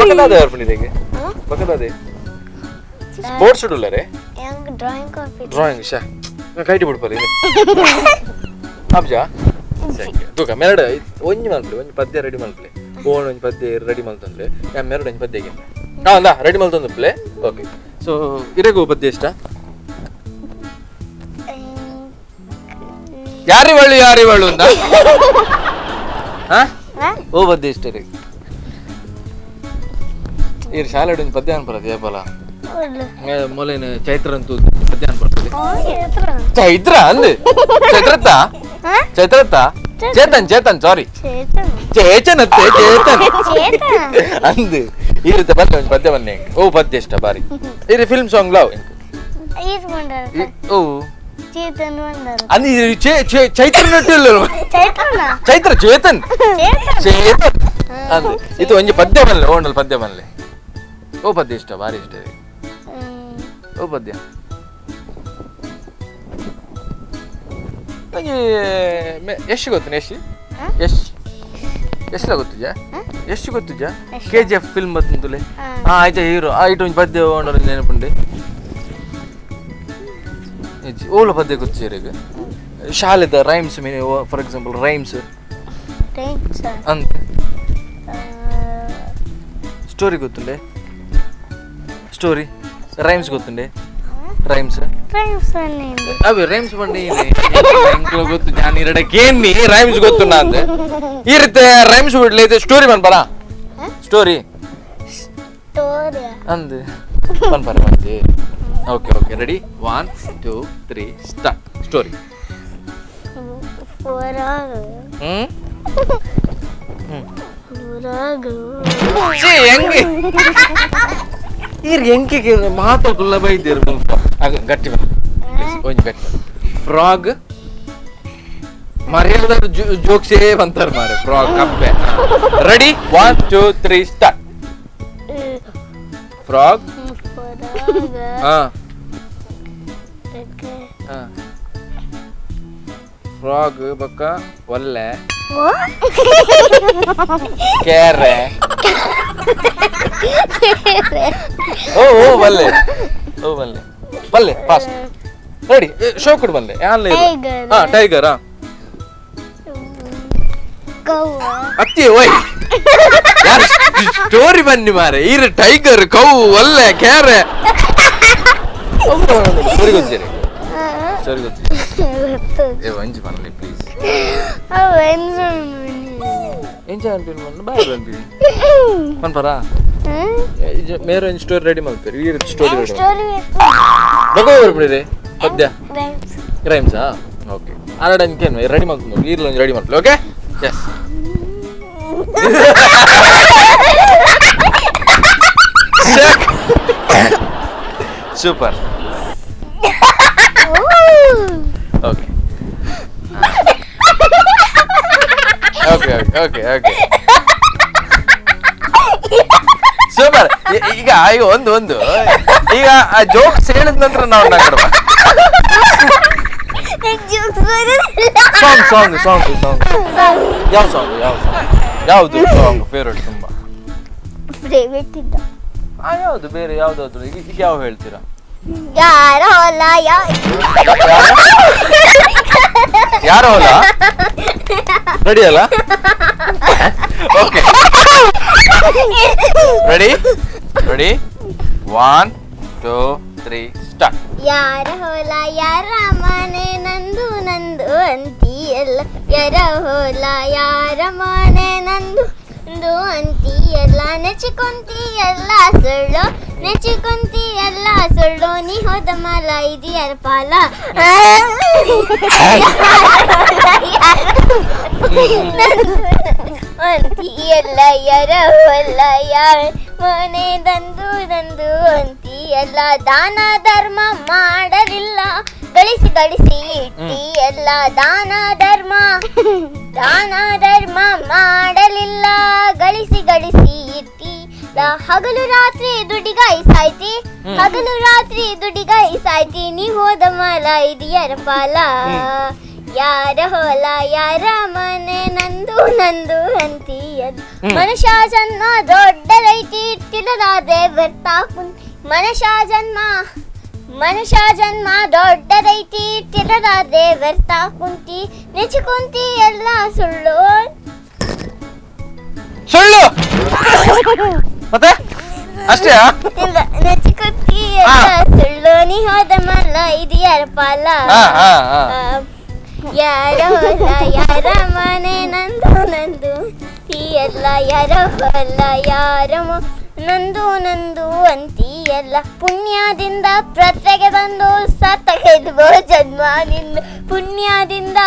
ಪಕ್ಕದಾದೆ ಬರ್ಪುಂಡಿದೆ, ಪಕ್ಕದಾದೆ ಸ್ಪೋರ್ಟ್ಸ್ ಉಡುಲ್ಲರೆ ಡ್ರಾಯಿಂಗ್ ಶಾ ಕೈಟಿ ಬಿಡ್ಪಲ್ಲ ಅಬ್ಜಾ ತೂಕ ಮೆರಡು ಒಂಜಿ ಮಲ್ಪಲೆ, ಒಂಜಿ ಪದ್ಯ ರೆಡಿ ಮಲ್ಪಲೆ, ಓಣ್ ಒಂಜಿ ಪದ್ಯ ರೆಡಿ ಮಲ್ತೊಂದ್ಲೆ, ಯಾನ್ ಮೆರಡು ಒಂಜಿ ಪದ್ಯ ಹಾಂ ಅಂದ ರೆಡಿ ಮಲ್ತೊಂದುಪ್ಲೆ. ಓಕೆ, ಸೊ ಇರೆಗೂ ಪದ್ಯ ಇಷ್ಟ? ಯಾರಿವಳು ಯಾರಿವಳು ಅಂದ ಓ ಪದ್ಯ ಇಷ್ಟ ರೀ? ಇರ್ ಶಾಲೆ ಒಂಜಿ ಪದ್ಯ ಅನ್ಪರದು ಏಪಲ ಮೊಲೇನ ಚೈತ್ರ ಅಂತೂ ಪದ್ಯ ಅನ್ಪರ್ತದೆ. ಚೈತ್ರ ಅಂದ್ ಚೈತ್ರತ್ತ ಚೈತ್ರತ್ತ ಚೇತನ್ ಚೇತನ್ ಸಾರಿ ಚೇತನ್ ಅತ್ತೆ ಚೇತನ್ ಅಂದ್ ಈ ರೀತಿ ಪದ್ಯ ಒಂಜಿ ಪದ್ಯ ಬನ್ನಿ. ಓ ಪದ್ಯ ಇಷ್ಟ ಬಾರಿ. ಈ film song love ಓ ಅಂದ್ ಚೈತ್ರ ಚೈತ್ರ ಚೇತನ್ ಚೇತನ್ ಅಂದ್ ಇದು ಒಂಜಿ ಪದ್ಯ ಬನ್ಲೆ ಓಂಡಲ್ ಪದ್ಯ ಬನ್ಲೆ. ಓ ಪದ್ಯ ಇಷ್ಟ ಬಾರಿ ಇಷ್ಟ. ಓ ಪದ್ಯ ಒಂಜಿ ಎಷ್ಟು ಗೊತ್ತು? ಯಶ್ ಯಶ್ ಎಷ್ಟಲ ಗೊತ್ತಿದ್ಯಾ? ಎಷ್ಟು ಗೊತ್ತಿದ್ಯಾ? K G F film ಬತ್ತಂತುಲೆ ಹಾಂ ಆಯ್ತಾ ಹೀರೋ ಆಯ್ತು ಒಂಜಿ ಪದ್ಯ ಓಂಡಲ್ ನೆನಪುಂಡೆ. ಓಲ ಪದ್ಯ ಗೊತ್ತಿರ ಶಾಲೆದ rhymes, for example rhymes ಅಂತ ಸ್ಟೋರಿ ಗೊತ್ತುಂಡೆ? ಸ್ಟೋರಿ ರೈಮ್ಸ್ ಗೊತ್ತುಂಡೆ? ರೈಮ್ಸ್ ಅವೆ ರೈಮ್ಸ್ ಬಂಡಿ ಗೊತ್ತು ನಾನು ಎರಡಕ್ಕೇನಿ ರೈಮ್ಸ್ ಗೊತ್ತು ಅಂದೆ. ಈ ರೀತಿ ರೈಮ್ಸ್ ಬಿಡ್ಲಿ ಸ್ಟೋರಿ ಬನ್ಪರ ಸ್ಟೋರಿ ಅಂದೆ ಬನ್ಪರ ಬಂದೆ. Okay okay ready, 1 2 3 start. Story. ಹೆಂಗೆ ಮಾತಾಡ್ಲ ಬೈದಿರ್ ಗಟ್ಟಿ ಒಂಜಿ ಗಟ್ಟಿ ಫ್ರಾಗ್ ಮರ್ಯಾದ ಜೋಕ್ಸೇ ಬಂತಾರ ಮಾರೆ ಫ್ರಾಗ್ ಕಪ್ಪೆ. Ready, 1 2 3 start. Frog frog ಬಕ್ಕ ಒಲ್ಲೆ ಕೇರೆ ಓ ಓ ಬಲ್ಲೆ ಓ ಬಲ್ಲೆ ಬಲ್ಲೆ ಫಾಸ್ಟ್ ರೆಡಿ ಶೋಕುಡ್ ಬಲ್ಲೆ ಹಾ ಟೈಗರ್ ಅತ್ತಿ ಓಯ್ ಸ್ಟೋರಿ ಬನ್ನಿ ಮಾರೆ ಈರು ಟೈಗರ್ ಕೌ ಒಲ್ಲೆ ಕೇರೆ ಸ್ಟೋರಿ ಗೊತ್ತಿರಿ? ಸ್ಟೋರಿ ಗೊತ್ತಿ ಏ ಒಂಜಿ ಬನ್ನಿ ಪ್ಲೀಸ್. ಎಂಚ ಅನ್ಪಿನ್ ಬನ್ನ ಬಾಯ್ ಅನ್ಪಿನ್ ಪನ್ಪರಾ ಮೇರೆ ಒಂಜಿ ಸ್ಟೋರಿ ರೆಡಿ ಮಲ್ಪೇರು. ಈ ಸ್ಟೋರಿ ರೆಡಿ ಬಗೋ ಬರ್ಬಿಡಿರಿ ಪದ್ಯ ರೈಮ್ಸಾ? ಓಕೆ ಆರಡ ಅಂಕೇನು ರೆಡಿ ಮಲ್ತು ಈರ್ಲ ಒಂಜಿ ready ಮಲ್ಪಲೆ. Okay yes super. Okay okay okay okay super. ಈಗ ಈಗ ಒಂದು ಒಂದು ಈಗ ಆ ಜೋಕ್ಸ್ ಹೇಳಿದ ನಂತರ ನಾವು song song song song ಯಾವ ಸಾಂಗ್ ಯಾವ ಸಾಂಗ್ ಯಾವುದು ಸಾಂಗ್ ಫೇವ್ರೇಟ್ ತುಂಬಾ? ಫೇವ್ರೇಟ್ ಇದ್ದ ಯಾವುದು ಬೇರೆ ಯಾವ್ದಾದ್ರು ಈಗ ಈಗ ಯಾವ ಹೇಳ್ತೀರಾ? ಯಾರ ಹೊಲ ಯಾರ ಹೊಲ? ರೆಡಿ ಅಲ್ಲ? Okay, ready ready, 1 2 3 start. ಯಾರ ಹೊಲ ಯಾರ ಮನೆ ನಂದು ನಂದು ಅಂತೀಯಲ್ಲ, ಯಾರ ಹೊಲ ಯಾರ ಮನೆ ನಂದು ನಂದು ಅಂತೀಯಲ್ಲ, ನೆಚ್ಚಿಕೊಂತೀಯಲ್ಲ ಸುಳ್ಳು, ನೆಚ್ಚಿಕೊಂತೀಯಲ್ಲ ಸುಳ್ಳು, ನೀ ಹೋದ ಮಲ ಇದೆಯರ ಪಾಲ. ಅಂತೀಯಲ್ಲ ಯಾರ ಹೊಲ ಯಾರ ಮನೆ ನಂದು ನಂದು ಅಂತೀಯಲ್ಲ, ದಾನ ಧರ್ಮ ಮಾಡಲಿಲ್ಲ ಗಳಿಸಿ ಗಳಿಸಿ ಇಟ್ಟಿಯಲ್ಲ, ದಾನ ಧರ್ಮ ದಾನ ಧರ್ಮ ಮಾಡಲಿಲ್ಲ ಗಳಿಸಿ ಗಳಿಸಿ ಇಟ್ಟಿ, ಹಗಲು ರಾತ್ರಿ ದುಡಿಗಾಯಿ ಸಾಯ್ತಿ, ಹಗಲು ರಾತ್ರಿ ದುಡಿಗಾಯಿ ಸಾಯ್ತಿ, ನೀ ಹೋದ ಮಲ ಇದೆಯರ ಪಾಲ. ಯಾರ ಹೊಲ ಯಾರ ಮನೆ ನಂದು ನಂದು ಅಂತೀಯಲ್ಲ, ಮನುಷ್ಯ ಜನ್ಮ ದೊಡ್ಡದೈತಿ ತಿಳಲಾದೆ ಬರ್ತಾ ಕುಂತಿ, ಮನುಷ್ಯ ಜನ್ಮ ಮನುಷ್ಯ ಜನ್ಮ ದೊಡ್ಡದೈತಿ ತಿಳಲಾದೆ ಬರ್ತಾ ಕುಂತಿ, ನೆಚ್ಚಿಕೊಂತಿ ಎಲ್ಲ ಸುಳ್ಳು ಸುಳ್ಳು. ಮತ್ತೆ ಅಷ್ಟೇ? ನೆಚ್ಚಿಕೊಂತಿ ಎಲ್ಲ ಸುಳ್ಳು, ನೀ ಹೋದ ಮಲ್ಲ ಇದು ಯಾರ ಪಾಲ. ಯಾರ ಹೊಲ ಯಾರ ಮನೆ ನಂದು ನಂದು ಅಂತೀಯಲ್ಲ, ಯಾರ ಹೊಲ ಯಾರ ನಂದು ನಂದು ಅಂತೀಯಲ್ಲ, ಪುಣ್ಯದಿಂದ ಪ್ರತ್ಯಗೆ ಬಂದು ಸತ್ತಗೆಲ್ವೋ ಜನ್ಮ ನಿಂದು, ಪುಣ್ಯದಿಂದ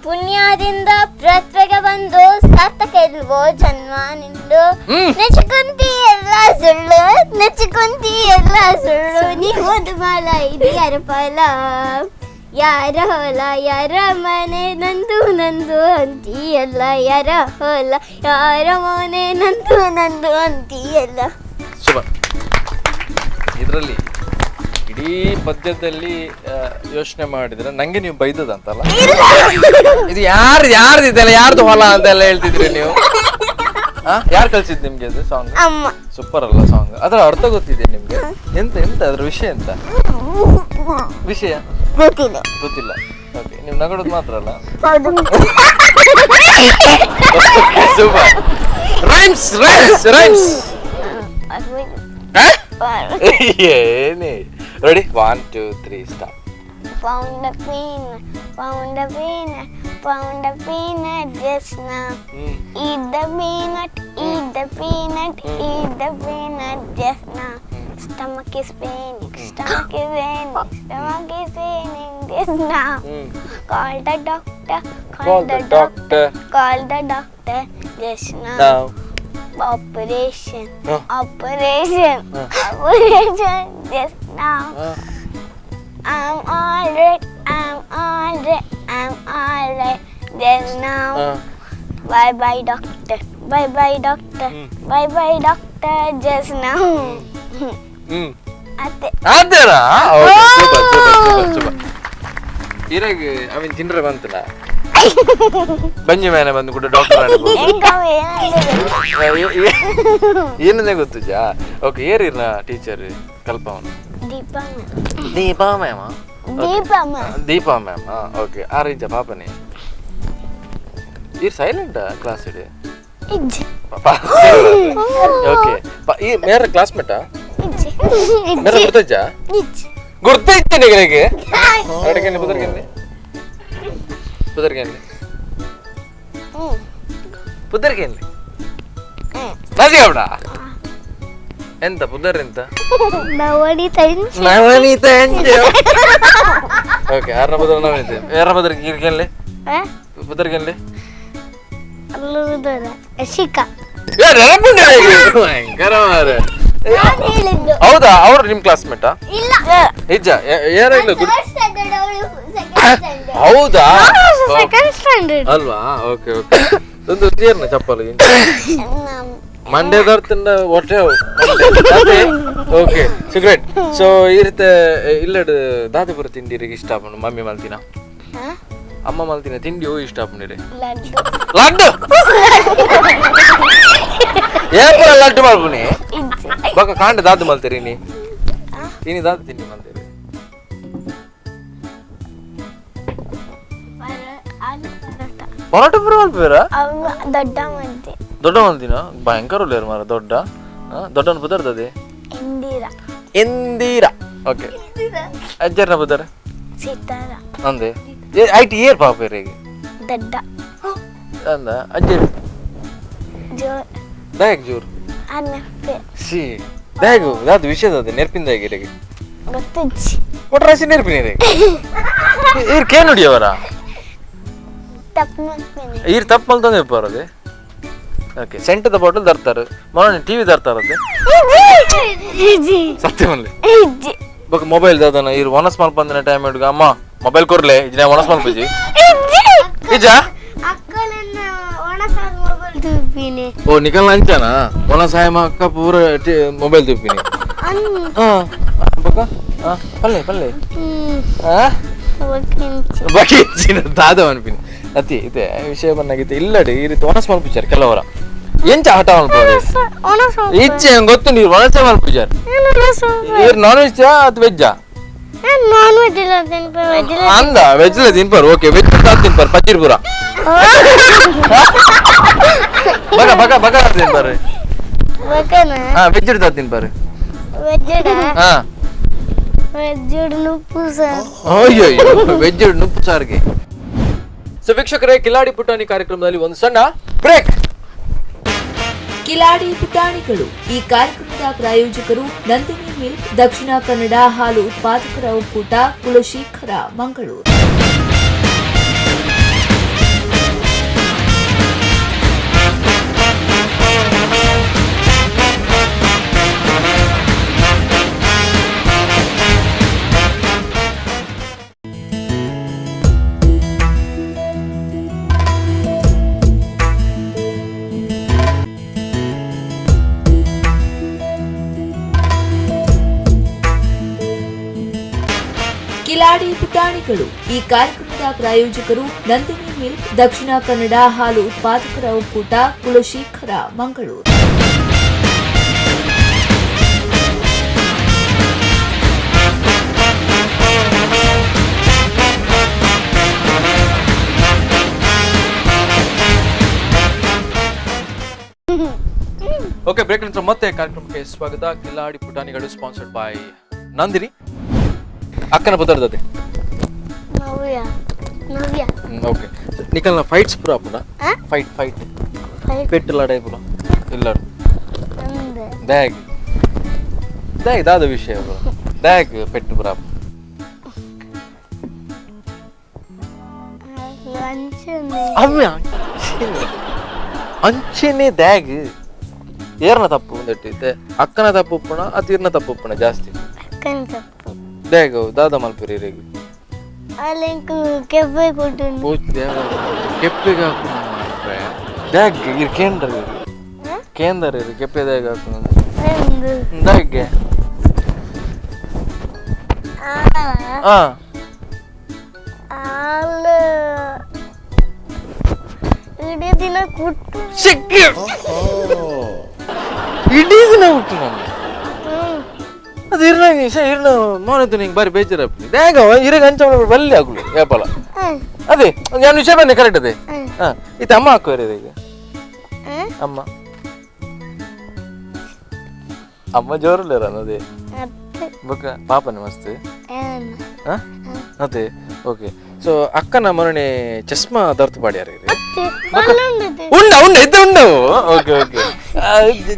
ಪುಣ್ಯದಿಂದ ಪ್ರತ್ಯಗೆ ಬಂದು ಸತ್ತಗೆಲ್ವೋ ಜನ್ಮ ನಿಂದು, ನೆಚ್ಚಿಕೊಂತೀಯಲ್ಲ ಸುಳ್ಳು, ನೆಚ್ಚಿಕೊಂತೀಯಲ್ಲ ಸುಳ್ಳು, ನೀ ಹೋದ ಮಾಲ ಇದು ಯಾರ ಪಾಲ. ಯಾರ ಹೊಲ ಯಾರ ಮನೆ ನಂದು ನಂದು ಅಂತೀಯಲ್ಲ, ಯಾರ ಹೊಲ ಯಾರ ಮನೆ ನಂದು ನಂದು ಅಂತೀಯಲ್ಲ. ಸೂಪರ್. ಇದರಲ್ಲಿ ಇಡೀ ಪದ್ಯದಲ್ಲಿ ಯೋಚನೆ ಮಾಡಿದ್ರೆ ನಂಗೆ ನೀವು ಬೈದದಂತಲ್ಲ, ಇದು ಯಾರು ಯಾರ್ದು ಇದೆಲ್ಲ ಯಾರ್ದು ಹೊಲ ಅಂತೆಲ್ಲ ಹೇಳ್ತಿದ್ರಿ ನೀವು? ಯಾರು ಕಳ್ಸಿದ್ ನಿಮ್ಗೆ ಅದು ಸಾಂಗ್? ಸೂಪರ್ ಅಲ್ಲ ಸಾಂಗ್? ಅದರ ಅರ್ಥ ಗೊತ್ತಿದೆ ನಿಮ್ಗೆ? ಎಂತ ಎಂತ ಅದ್ರ ವಿಷಯ? ಎಂತ ವಿಷಯ ಗೊತ್ತಿಲ್ಲ. ಗೊತ್ತಿಲ್ಲ. ಓಕೆ, ನೀವು ನಗಡೋದು ಮಾತ್ರ ಅಲ್ಲ. Super. Rhymes rhymes rhymes. ಏನೇ? Ready, 1 2 3 start. Found a peanut, found a peanut, found a peanut just now. Eat the peanut, eat the peanut, eat the peanut just now. Stomach is paining, stomach is paining, stomach is paining just now. Call the doctor, call the doctor, call the doctor just now. Operation, operation, operation just now. I'm alright, I'm alright, I'm alright just now. Bye bye doctor, bye bye doctor, bye bye doctor just now. ಅತ್ತೆ ಅದೇನಾ? Okay, super super super super. ಇರಾಗ ಅವನ್ ತಿಂದ್ರೆ ಬಂತಲ್ಲ ಬಂಜಿ ಮೇಲೆ ಬಂದು ಕೂಡ doctor ಏನಂದೇ ಗೊತ್ತುಜಾ? ಓಕೆ, ಏರಿರ್ನ ಟೀಚರ್ ಕಲ್ಪವನು? Deepa Deepa ma'am. Deepa ma'am. Deepa ma'am. Okay, ಆ ರೀಚ ಪಾಪನೆ ಈರ್ ಸೈಲೆಂಟ್ ಕ್ಲಾಸ್ ಇಡಿ. ಓಕೆ, ಈ ಮೇರ ಕ್ಲಾಸ್ಮೇಟಾ? ಮೇರ ಗುರ್ತಜ್ಜಾ? ಗುರ್ತೈತೆ ನಿಗಳಿಗೆ? ಅಡಗೆಲ್ಲಿ ಪುದರ್ಗೆಲ್ಲಿ ಪುದರ್ಗೆಲ್ಲಿ ಪುದರ್ಗೆಲ್ಲಿ ನಾಜಿಗೆ ಅವಡ ಎಂತ ಪುದರ್ ಎಂತ? ನವನೀತ. ನವನೀತ. ಓಕೆ, ಯಾರ ಪುದರ್ ನವನೀತ? ಯಾರ ಪುದರ್ ಗಿರ್ಗೆಲ್ಲಿ ಪುದರ್ಗೆಲ್ಲಿ? ಶಿಖಾ. ಹೌದಾ? ಅವ್ರು ನಿಮ್ ಕ್ಲಾಸ್ಮೇಟಾ? ಇಲ್ಲ. ನಿಜ? ಯಾರಾಗ್ಲೂ? ಹೌದಾ? ಅಲ್ವಾ? Okay okay. ಒಂದು ಏರ್ನ ಚಪ್ಪಲು ಮಂಡ್ಯದವ್ರ ಹೊಟ್ಟೆ. Okay, cigarette. So ಈ ರೀತಿ ಇಲ್ಲಡ್ ದಾದಪುರ ತಿಂಡಿರಿಗೆ ಇಷ್ಟ ಆಪುಂಡು? ಮಮ್ಮಿ ಮಲ್ತಿನ ಅಮ್ಮ ಮಲ್ತಿನ ತಿಂಡಿ ಇಷ್ಟ ಆಪುಂಡಿರಿ? ಲಡ್ಡು. ಏಪುರ ಲಡ್ಡು ಮಲ್ಪುನಿ ಬೊಕ ಕಾಂಡ ದಾದು ಮಲ್ತೀರಿ ನೀ? ಇನಿ ದಾದ ತಿಂಡಿ ಮಂದಿರಿ ಪರೋಟ ಪೂರ ಮಲ್ಪೇರ ದೊಡ್ಡ ಮಂದಿ ದೊಡ್ಡ ಮಂದಿನ ಭಯಂಕರ ಉಲ್ಲೇರು ಮಾರ ದೊಡ್ಡ ದೊಡ್ಡನ ಪುದರ್ದದೆ ಇಂದಿರಾ ಇಂದಿರಾ ಓಕೆ ಅಜ್ಜರ್ನ ಪುದರ್ ಸೀತಾರ ಅಂದೆ ಐಟ್ ಏರ್ ಪಾಪೇರಿಗೆ ದೊಡ್ಡ ಅಂದ ಅಜ್ಜರ್ ಜೋರ್ ದಾಯಕ್ ಜೋರ್ ಅನಪ್ಪೆ ಸಿ ದಾಯಗು ದಾದ ವಿಷಯದ ನೆರ್ಪಿಂದ ಆಗಿರಿಗೆ ಗೊತ್ತುಜ್ಜಿ ಒಟ್ರಾಸಿ ನೆರ್ಪಿನ ಈರ್ ಕೇನುಡಿಯವರ ತಪ್ಪು ಮಲ್ಪಿನಿ ಈರ್ ತಪ್ಪು ಮಲ್ತಂದೆ ಬರೋದೆ ಓಕೆ ಸೆಂಟದ ಬಾಟಲ್ ತರ್ತಾರೆ ಮೊನ್ನೆ ಟಿವಿ ತರ್ತಾರದೆ ಸತ್ಯ ಮಲ್ಲೆ ಬೊಕ ಮೊಬೈಲ್ ದಾದನ ಈರ್ ಒನಸ್ ಮಲ್ಪಂದಿನ ಟೈಮ್ ಹಿಡ್ಗ ಅಮ್ಮ ಮೊಬೈಲ್ ಕೊರ್ಲೆ ಇಜ್ನ ಒನಸ್ ಮಲ್ಪುಜಿ ಇಜ ಓ ನಿಕಲ್ ಅಂಚನ ಒನಸಾಯ ಅಕ್ಕ ಪೂರ ಮೊಬೈಲ್ ತುಪ್ಪಿನಿ ಬೊಕ ಪಲ್ಲೆ ಪಲ್ಲೆ ಬಾಕಿ ದಾದ ಅನ್ಪಿನಿ ಅತಿ ಇದೆ ವಿಷಯ ಬಂದಾಗಿತ್ತು ಇಲ್ಲಡಿ ಈ ರೀತಿ ಒಣಸ್ ಮಲ್ಪುಜಾರ್ ಕೆಲವರ ಎಂಚ ಹಠ ಮಲ್ಪುಜಾರ್ ಇಚ್ಛೆ ಗೊತ್ತು ನೀರು ಒಣಸೆ ಮಲ್ಪುಜಾರ್ ಇವ್ರು ನಾನ್ ವೆಜ್ ಅಥವಾ ವೆಜ್ಜಾ ಅಂದ ವೆಜ್ ತಿನ್ಪಾರು ಓಕೆ ವೆಜ್ ತಿನ್ಪಾರು ಪಚ್ಚೀರ್ ಪೂರ ಬಗ ಬಗ ಬಗ ತಿನ್ಪಾರು ಹಾ ವೆಜ್ ತಿನ್ಪಾರು ಹಾ ಅಯ್ಯೋ ವೆಜ್ ನುಪ್ಪು ಸಾರಿಗೆ. ಸೊ ವೀಕ್ಷಕರೇ, ಕಿಲಾಡಿ ಪುಟಾಣಿ ಕಾರ್ಯಕ್ರಮದಲ್ಲಿ ಒಂದು ಸಣ್ಣ ಬ್ರೇಕ್. ಕಿಲಾಡಿ ಪುಟಾಣಿಗಳು ಈ ಕಾರ್ಯಕ್ರಮದ ಪ್ರಾಯೋಜಕರು ನಂದಿನಿ ಮಿಲ್ಕ್, ದಕ್ಷಿಣ ಕನ್ನಡ ಹಾಲು ಉತ್ಪಾದಕರ ಒಕ್ಕೂಟ, ಕುಲಶೇಖರ, ಮಂಗಳೂರು. ಕಿಲಾಡಿ ಪುಟಾಣಿಗಳು ಈ ಕಾರ್ಯಕ್ರಮದ ಪ್ರಾಯೋಜಕರು ನಂದಿನಿ ಮಿಲ್ಕ್, ದಕ್ಷಿಣ ಕನ್ನಡ ಹಾಲು ಉತ್ಪಾದಕರ ಒಕ್ಕೂಟ, ಕುಲಶೇಖರ, ಮಂಗಳೂರು. ಓಕೆ, ಬ್ರೇಕ್ ನಂತರ ಮತ್ತೆ ಕಾರ್ಯಕ್ರಮಕ್ಕೆ ಸ್ವಾಗತ. ಕಿಲಾಡಿ ಪುಟಾಣಿಗಳು ಸ್ಪಾನ್ಸರ್ಡ್ ಬೈ ನಂದಿನಿ. ಅಕ್ಕನ ಪುದರ್ದದೆ ನವ್ಯ. ನವ್ಯ. ಓಕೆ, ನಿಕಲ್ನ ಫೈಟ್ಸ್ ಪೂರ ಪುನ ಫೈಟ್ ಫೈಟ್ ಪೆಟ್ಟು ಲಡೈ ಪುನ ಇಲ್ಲಡು ಬ್ಯಾಗ್ ಬ್ಯಾಗ್ ದಾದ ವಿಷಯ ಪುರ ಬ್ಯಾಗ್ ಪೆಟ್ಟು ಪುರ ಅಂಚೆನೆ ಬ್ಯಾಗ್ ಏರ್ನ ತಪ್ಪು ಒಂದೆಟ್ಟಿತ್ತೆ ಅಕ್ಕನ ತಪ್ಪು ಉಪ್ಪುಣ ಅತಿರ್ನ ತಪ್ಪು ಉಪ್ಪುಣ ಜಾಸ್ತಿ ಅಕ್ಕನ ತಪ್ಪು ಬ್ಯಾಗ್ ದಾದ ಮಲ್ಪುರಿ ರೇಗು ಅಲೆಂಕು ಕೆಪ್ಪೆ ಕೊಟ್ಟು ಕೆಪ್ಪೆಗೆ ಹಾಕು ಬ್ಯಾಗ್ ಇರ್ ಕೇಂದ್ರ ಕೇಂದ್ರ ಇರು ಕೆಪ್ಪೆ ಬ್ಯಾಗ್ ಹಾಕು ಬ್ಯಾಗ್ಗೆ ಇಡೀ ದಿನ ಕುಟ್ಟು ಸಿಕ್ಕಿ ಇಡೀ ದಿನ ಹುಟ್ಟು ನಾನು ಅದು ಇರ್ನ ಇರ್ನ ಮೋನತ್ತು ನಿಂಗೆ ಬಾರಿ ಬೇಜಾರಾಗ್ತದೆ ಬ್ಯಾಗ ಇರಗ ಅಂಚ ಬಲ್ಲಿ ಹಾಕುದು ಏಪಲ ಅದೇ ನಾನು ವಿಷಯ ಬನ್ನಿ ಕರೆಕ್ಟ್ ಅದೇ. ಹಾಂ ಇದು ಅಮ್ಮ ಹಾಕುವ ಈಗ ಅಮ್ಮ ಅಮ್ಮ ಜೋರಲ್ಲ ಅದೇ ಬೊಕ್ಕ ಪಾಪನ ಮಸ್ತ್ ಅದೇ. ಓಕೆ, ಸೊ ಅಕ್ಕನ ಮರಣೆ ಚಸ್ಮಾ ದರ್ತು ಪಾಡ್ಯಾರ ಉಂಡ ಉಂಡ ಇದ್ದ ಉಂಡವು. ಓಕೆ ಓಕೆ,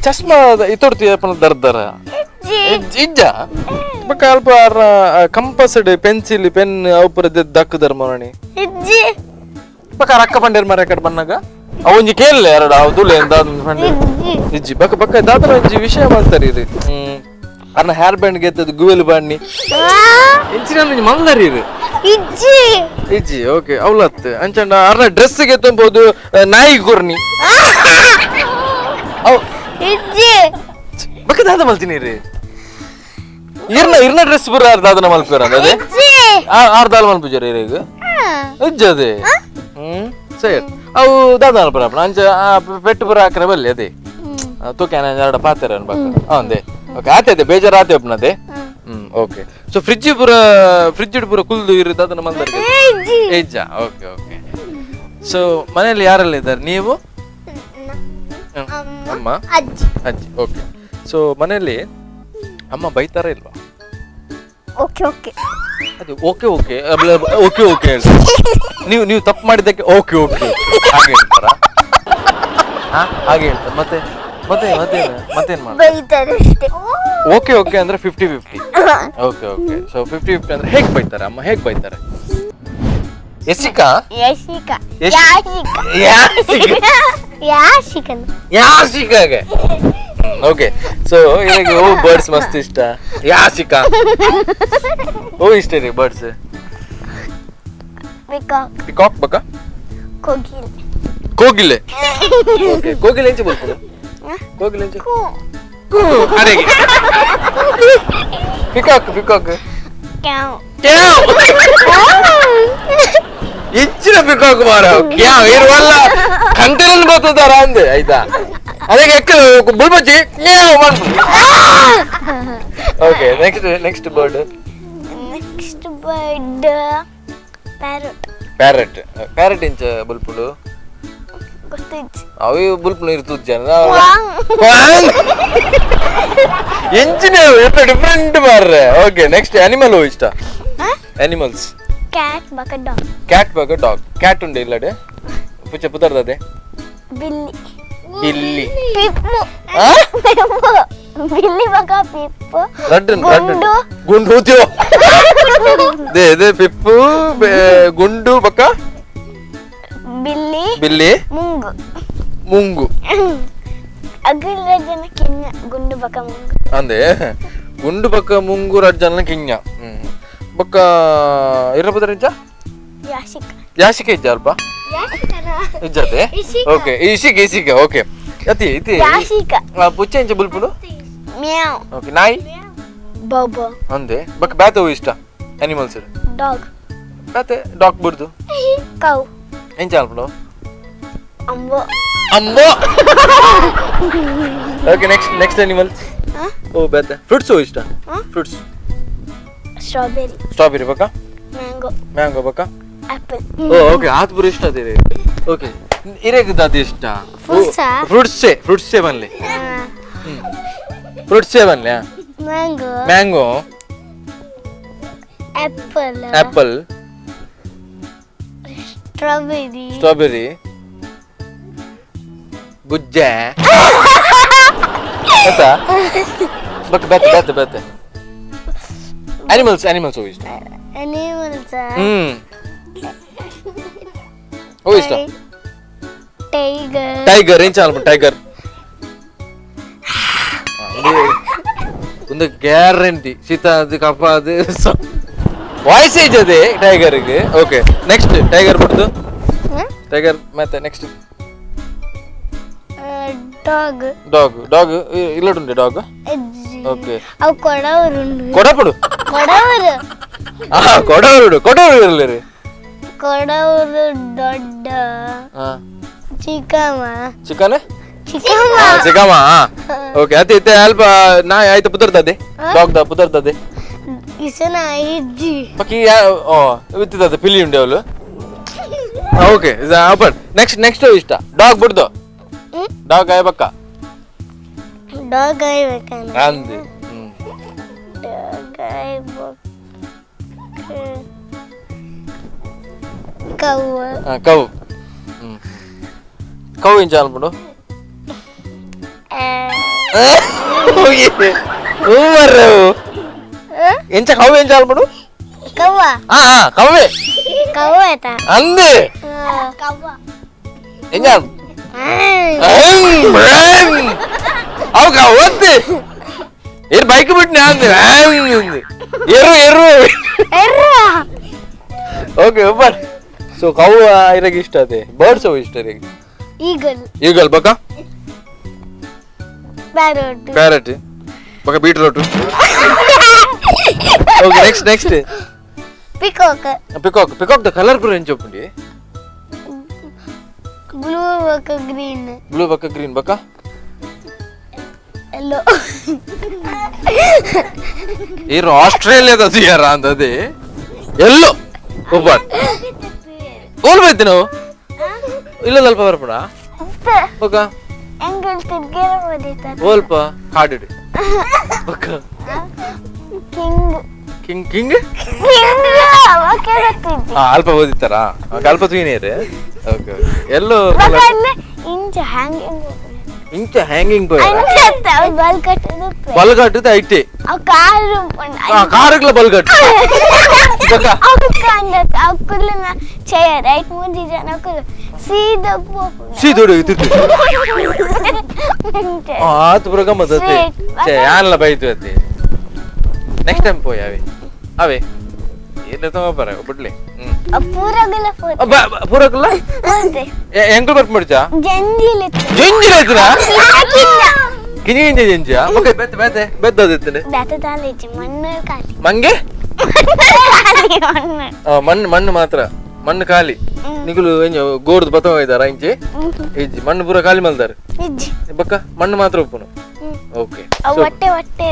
ಚಸ್ಮಾ ಇತ್ತೊಡ್ತು ಏಪನ ದರ್ದರ ಇಜ್ಜ ಬೊಕ್ಕ ಅಲ್ಪ ಕಂಪಸ್ಡ್ ಪೆನ್ಸಿಲ್ ಪೆನ್ ಅವು ದಕ್ಕುದರ್ ಮರಣಿ ಬೊಕ್ಕ ರಕ್ಕ ಪಂಡೇರ್ ಮರ ಕಡೆ ಬನ್ನಾಗ ಅವೊಂಜಿ ಕೇಳಲೆ ಎರಡು ಅವು ದುಲೆ ಇಜ್ಜಿ ಬೊಕ್ಕ ಬೊಕ್ಕ ದಾದನ ಒಂಜಿ ವಿಷಯ ಮಾಡ್ತಾರೆ ಇದು ಅರ್ನ ಹೇರ್ ಬ್ಯಾಂಡ್ ಗೆತ್ತದು ಗುವೆಲ್ ಬಾಣ್ಣಿ ಇಂಚಿನ ಮಲ್ದರಿ ಇದು ಇಜ್ಜಿ ಇಜ್ಜಿ. ಓಕೆ, ಅವಲತ್ ಅಂಚಂಡ ಅರ್ನ ಡ್ರೆಸ್ ಗೆತ್ತಂಬೋದು ನಾಯಿ ಕೊರ್ನಿ ಅವ್ ಇಜ್ಜಿ ಬೊಕ್ಕ ದಾದ ಮಲ್ತೀನಿ ರೀ ಇರ್ನ ಇರ್ನ ಡ್ರೆಸ್ ಪೂರ ದಾದನ ಮಲ್ಪೇರ ಅದೇ ಆರ್ ದಾಲ್ ಮಲ್ಪುಜಾರ ಈಗ ಇಜ್ಜಿ ಅದೇ. ಹ್ಮ್ ಸರಿ, ಅವು ದಾದ ಮಲ್ಪರ ಅಂಚ ಪೆಟ್ಟು ಪೂರ ಹಾಕ್ರೆ ಬಲ್ಲಿ ಅದೇ ತೂಕ ಎರಡು ಪಾತೆರ ಬಕ್ಕ ಅಂದೆ. ಓಕೆ, ಆತೆ ಅದೇ ಬೇಜಾರು ಆತೆ ಒಪ್ಪನದೆ. ಹ್ಮ್ Okay so fridge ಪೂರ ಫ್ರಿಜ್ ಪೂರ ಕುಲ್ದು ಇರುತ್ತೆ ಅದನ್ನ ಮಂದರಿಗೆ ಏಜ್ಜಾ okay okay so ಮನೆಯಲ್ಲಿ ಯಾರೆಲ್ಲ ಇದ್ದಾರೆ ನೀವು ಅಮ್ಮ ಅಜ್ಜಿ ಅಜ್ಜಿ ಓಕೆ ಸೊ ಮನೆಯಲ್ಲಿ ಅಮ್ಮ ಬೈತಾರ ಇಲ್ವಾ ಓಕೆ ಓಕೆ ಅದು okay okay okay okay ನೀವು ನೀವು ತಪ್ಪು ಮಾಡಿದ್ದಕ್ಕೆ ಓಕೆ ಓಕೆ ಹಾಗೆ ಹೇಳ್ತಾರಾ ಹಾಗೆ ಹೇಳ್ತಾರೆ ಮತ್ತೆ ಮತ್ತೆ ಮತ್ತೆ ಮತ್ತೇನ್ ಮಾಡ್ತಾರೆ ಬೈತಾರೆ ಅಷ್ಟೇ ಓಕೆ ಓಕೆ ಅಂದ್ರೆ 50-50 okay okay so 50-50 ಅಂದ್ರೆ ಹೇಗೆ ಬೈತಾರೆ ಅಮ್ಮ ಹೇಗೆ ಬೈತಾರೆ ಯಶಿಕಾ ಯಶಿಕಾ ಯಾಶಿಕಾ ಯಾಶಿಕನ ಯಾಶಿಕಾಗೆ ಓಕೆ ಸೊ ಇವಾಗ ಹೂ ಬರ್ಡ್ಸ್ ಮಸ್ತ್ ಇಷ್ಟ ಯಾಶಿಕಾ ಹೂ ಇಷ್ಟ ರೀ birds peacock peacock ಬಕ್ಕ ಕೋಗಿಲೆ ಕೋಗಿಲೆ ಓಕೆ ಕೋಗಿಲೆ ಎಂಚ ಬಲ್ಪುಡು ಕೋಗಿಲೆ ಎಂಚ ಅರೆ ಪಿಕಾಕ್ ಪಿಕಾಕ್ ಕ್ಯಾವ್ ಕ್ಯಾವ್ ಹೆಚ್ಚಿನ ಪಿಕಾಕ್ ಮಾರ ಕ್ಯಾವ್ ಇರುವಲ್ಲ ಕಂಟೆನಲ್ಲಿ ಬರ್ತದಾರ ಅಂದೆ ಆಯ್ತಾ ಅದಕ್ಕೆ ಎಕ್ಕ ಬುಲ್ಬಚ್ಚಿ ಕ್ಯಾವ್ ಮಾಡ್ಬಿಡು okay next next bird next bird parrot parrot parrot ಇಂಚ ಬುಲ್ಪುಡು ಗೊತ್ತಿಜ್ಜಿ ಅవి ಬುಲ್ಪುಡು ಇರ್ತದ ಜನ ಎಂಚಿನ ಡಿಫರೆಂಟ್ ಮಾರ್ರೆ okay next animal ಇಷ್ಟ ಅನಿಮಲ್ಸ್ ಕ್ಯಾಟ್ ಬಕ ಡಾಗ್ ಕ್ಯಾಟ್ ಬಕ ಡಾಗ್ ಕ್ಯಾಟ್ ಉಂಡೆ ಇಲ್ಲಡೆ ಪುಚ್ಚ ಪುದರ್ದದೆ ಬಿಲ್ಲಿ ಬಿಲ್ಲಿ ಪಿಪ್ಪು ಬಿಲ್ಲಿ ಬಕ ಪಿಪ್ಪು ರಡ್ಡು ರಡ್ಡು ಗುಂಡು ಹೂತಿಯೋ they they Pippu ಗುಂಡು ಬಕ ಬಿಲ್ಲಿ ಬಿಲ್ಲಿ ಮುಂಗು ಮುಂಗು ಅಗಿಲ ಜನ ಕಿನ್ನ ಗುಂಡು ಬಕ ಮುಂಗು ಅಂದೆ ಗುಂಡು ಬಕ ಮುಂಗು ರಡ್ ಜನ ಕಿಂಜ ಬೊಕ್ಕ ಇರಪದರಿಂಚ ಯಾಶಿಕ ಯಾಶಿಕ ಇಜ್ಜ ಅಲ್ಪ ಇಜ್ಜತೆ ಓಕೆ ಇಶಿಕ ಇಶಿಕ ಓಕೆ ಅತಿ ಇತಿ ಯಾಶಿಕ ಪುಚ್ಚ ಇಂಚ ಬುಲ್ಪುಡು ಮ್ಯಾವ್ ಓಕೆ ನಾಯಿ ಬೋಬೋ ಅಂದೆ ಬೊಕ್ಕ ಬ್ಯಾತೆ ಇಷ್ಟ ಅನಿಮಲ್ಸ್ ಡಾಗ್ ಬ್ಯಾತೆ ಡಾಗ್ ಬುಡ್ದು ಕೌ ಎಂಚ ಅಲ್ಪುಡು ಅಂಬೋ ಅಂಬೋ okay next next animals ಓ ಬ್ಯಾತೆ ಫ್ರೂಟ್ಸ್ ಇಷ್ಟ fruits strawberry strawberry ಬಕ್ಕ ಮ್ಯಾಂಗೋ ಮ್ಯಾಂಗೋ ಬಕ್ಕ ಆಪಲ್ ಓ ಓಕೆ ಆತ್ ಪೂರ ಇಷ್ಟ ಅದೇ ಓಕೆ ಇರೇಗದ ಅದು ಇಷ್ಟ ಫ್ರೂಟ್ಸಾ? ಫ್ರೂಟ್ಸೇ ಫ್ರೂಟ್ಸೇ ಬನ್ಲಿ ಫ್ರೂಟ್ಸೇ ಬನ್ಲಿ mango mango apple apple strawberry strawberry ಗುಜ್ಜೆ ಆಯ್ತಾ ಬಕ್ ಬೇತೆ ಬೇತೆ ಬೇತೆ ಅನಿಮಲ್ಸ್ ಅನಿಮಲ್ಸ್ ಓ ಇಷ್ಟ ಅನಿಮಲ್ಸ್ ಓ ಇಷ್ಟ ಟೈಗರ್ ಟೈಗರ್ ಏನ್ ಚಾಲ ಟೈಗರ್ ಒಂದು ಗ್ಯಾರಂಟಿ ಶೀತ ಅದು ಕಫ ಅದು ವಾಯ್ಸ್ ಏಜ್ ಅದೇ ಟೈಗರ್ಗೆ okay next tiger ಬಿಡ್ದು tiger ಮತ್ತೆ next dog dog dog ಇಲ್ಲಡುಂಡೆ dog okay ಅವು ಕೊಡವರು ಕೊಡಪಡು ಕೊಡವರು ಕೊಡವರು ಕೊಡವರು ಇರಲಿ ರೀ ಕೊಡವರು ದೊಡ್ಡ ಚಿಕ್ಕಮ್ಮ ಚಿಕನ್ ಚಿಕ್ಕಮ್ಮ ಚಿಕ್ಕಮ್ಮ ಓಕೆ ಅತಿ ಇತ್ತೆ ಅಲ್ಪ ನಾಯಿ ಆಯ್ತು ಪುದರ್ದದೆ ಡಾಗ್ the ಪುದರ್ದದೆ ಇಸನ ಇಜ್ಜಿ ಪಕ್ಕಿ ಓ ಇತ್ತಿದ್ದದೆ ಪಿಲಿ ಉಂಡೆ ಅವಳು okay open next next ಇಷ್ಟ ಡಾಗ್ ಬಿಡ್ದು ಡಾಗ್ ಆಯ್ಬಕ್ಕ ಡಾಗ್ ಆಯ್ಬೇಕನ ಅಂದೆ ಡಾಗ್ ಆಯ್ಬೇಕು ಕೌ ಕೌ ಕೌ ಇಂಚ ಅನ್ಬಿಡು ಎಂಚ ಕೌ ಎಂಚ ಅನ್ಬಿಡು ಕವ್ವ ಕವ್ವೆ ಕವ್ವ ಆಯ್ತಾ ಅಂದೆ ಕವ್ವ ಎಂಚ ಅವು ಕವ್ವತ್ತೆ ಏನ್ ಬೈಕ್ ಬಿಟ್ಟು ಅಂದೆ ಎರು ಎರು okay but so cow ಇರಗೆ ಇಷ್ಟ ಅದೇ ಬರ್ಡ್ಸ್ ಅವು ಇಷ್ಟ ಇರಗೆ ಈಗಲ್ ಈಗಲ್ ಬಕ ಪ್ಯಾರೋಟ್ ಪ್ಯಾರೆಟ್ ಬಕ beetroot okay next next peacock peacock peacock the colour ಪೂರ ಎಂಚ ಉಪ್ಪುಂಡಿ ಬ್ಲೂ ಬಕ ಗ್ರೀನ್ ಬ್ಲೂ ಬಕ ಗ್ರೀನ್ ಬಕ ಎಲ್ಲೋ ಇರು ಆಸ್ಟ್ರೇಲಿಯಾದ ತುಯ್ಯಾರ ಅಂತದೆ ಎಲ್ಲೋ ಒಬ್ಬ ಓಲ್ ಬೈತಿ ನಾವು ಇಲ್ಲ ಅಲ್ಪ ಬರ್ಪಡ ಬೊಕ ಎಂಗಲ್ ತಿರ್ಗೇರ ಓದಿತಾರೆ ಓಲ್ಪ ಕಾಡಿಡು ಬೊಕ king king king ಅಲ್ಪ ಓದಿತ್ತಾರಾ ಅಲ್ಪ ತೂಯಿನೇರು. ಓಕೆ ಓಕೆ ಎಲ್ಲೋ ಇಂಚ ಹ್ಯಾಂಗಿಂಗ್ ಇಂಚ ಹ್ಯಾಂಗಿಂಗ್ ಬಾಯ್ ಬಲ್ ಕಟ್ಟದು ಬಲ್ ಕಟ್ಟುದು ಐತೆ ಕಾರು ಕಾರುಗಳ ಬಲ್ ಕಟ್ಟು ಅಕ್ಕುಲನ ಚೇರ್ ಐಟ್ ಮೂಜಿ ಜನ ಅಕ್ಕುಲು ಸೀದಾ ಸೀದೋಡು ತಿತ್ತು ಆತು ಪುರ ಗಮ್ಮತ್ ಅತ್ತೆ ಛೇ ಯಾನ್ಲ ಬೈತು ಅತ್ತೆ ನೆಕ್ಸ್ಟ್ ಟೈಮ್ ಪೋಯ್ ಅವೆ ಅವೇ ಏನ ತಗೋಬಾರ ಬಿಡ್ಲಿ. ಪೂರಗಲ ಪೂರಗಲ ಎಂಕಲ್ ಬರ್ಪ ಮಡ್ಚಾ ಜಂಜಿಲ್ ಜಂಜಿಲ್ ಆಯ್ತನಾ ಕಿಂಜಿ ಕಿಂಜಿ ಜಂಜಿಯಾ ಓಕೆ ಬೆತ್ತ ಬೆತ್ತೆ ಬೆತ್ತದಿತ್ತನೆ ಬೆತ್ತ ತಾಲಿಜಿ ಮಣ್ಣು ಖಾಲಿ ಮಂಗೆ ಮಣ್ಣು ಮಣ್ಣು ಮಾತ್ರ ಮಣ್ಣು ಖಾಲಿ ನಿಗುಲು ಗೋರ್ದು ಬತ್ತವ ಇದ್ದಾರ ಇಂಚಿ ಇಜ್ಜಿ ಮಣ್ಣು ಪೂರ ಖಾಲಿ ಮಲ್ದಾರೆ ಬಕ್ಕ ಮಣ್ಣು ಮಾತ್ರ ಉಪ್ಪುನು. ಓಕೆ ಹೊಟ್ಟೆ ಹೊಟ್ಟೆ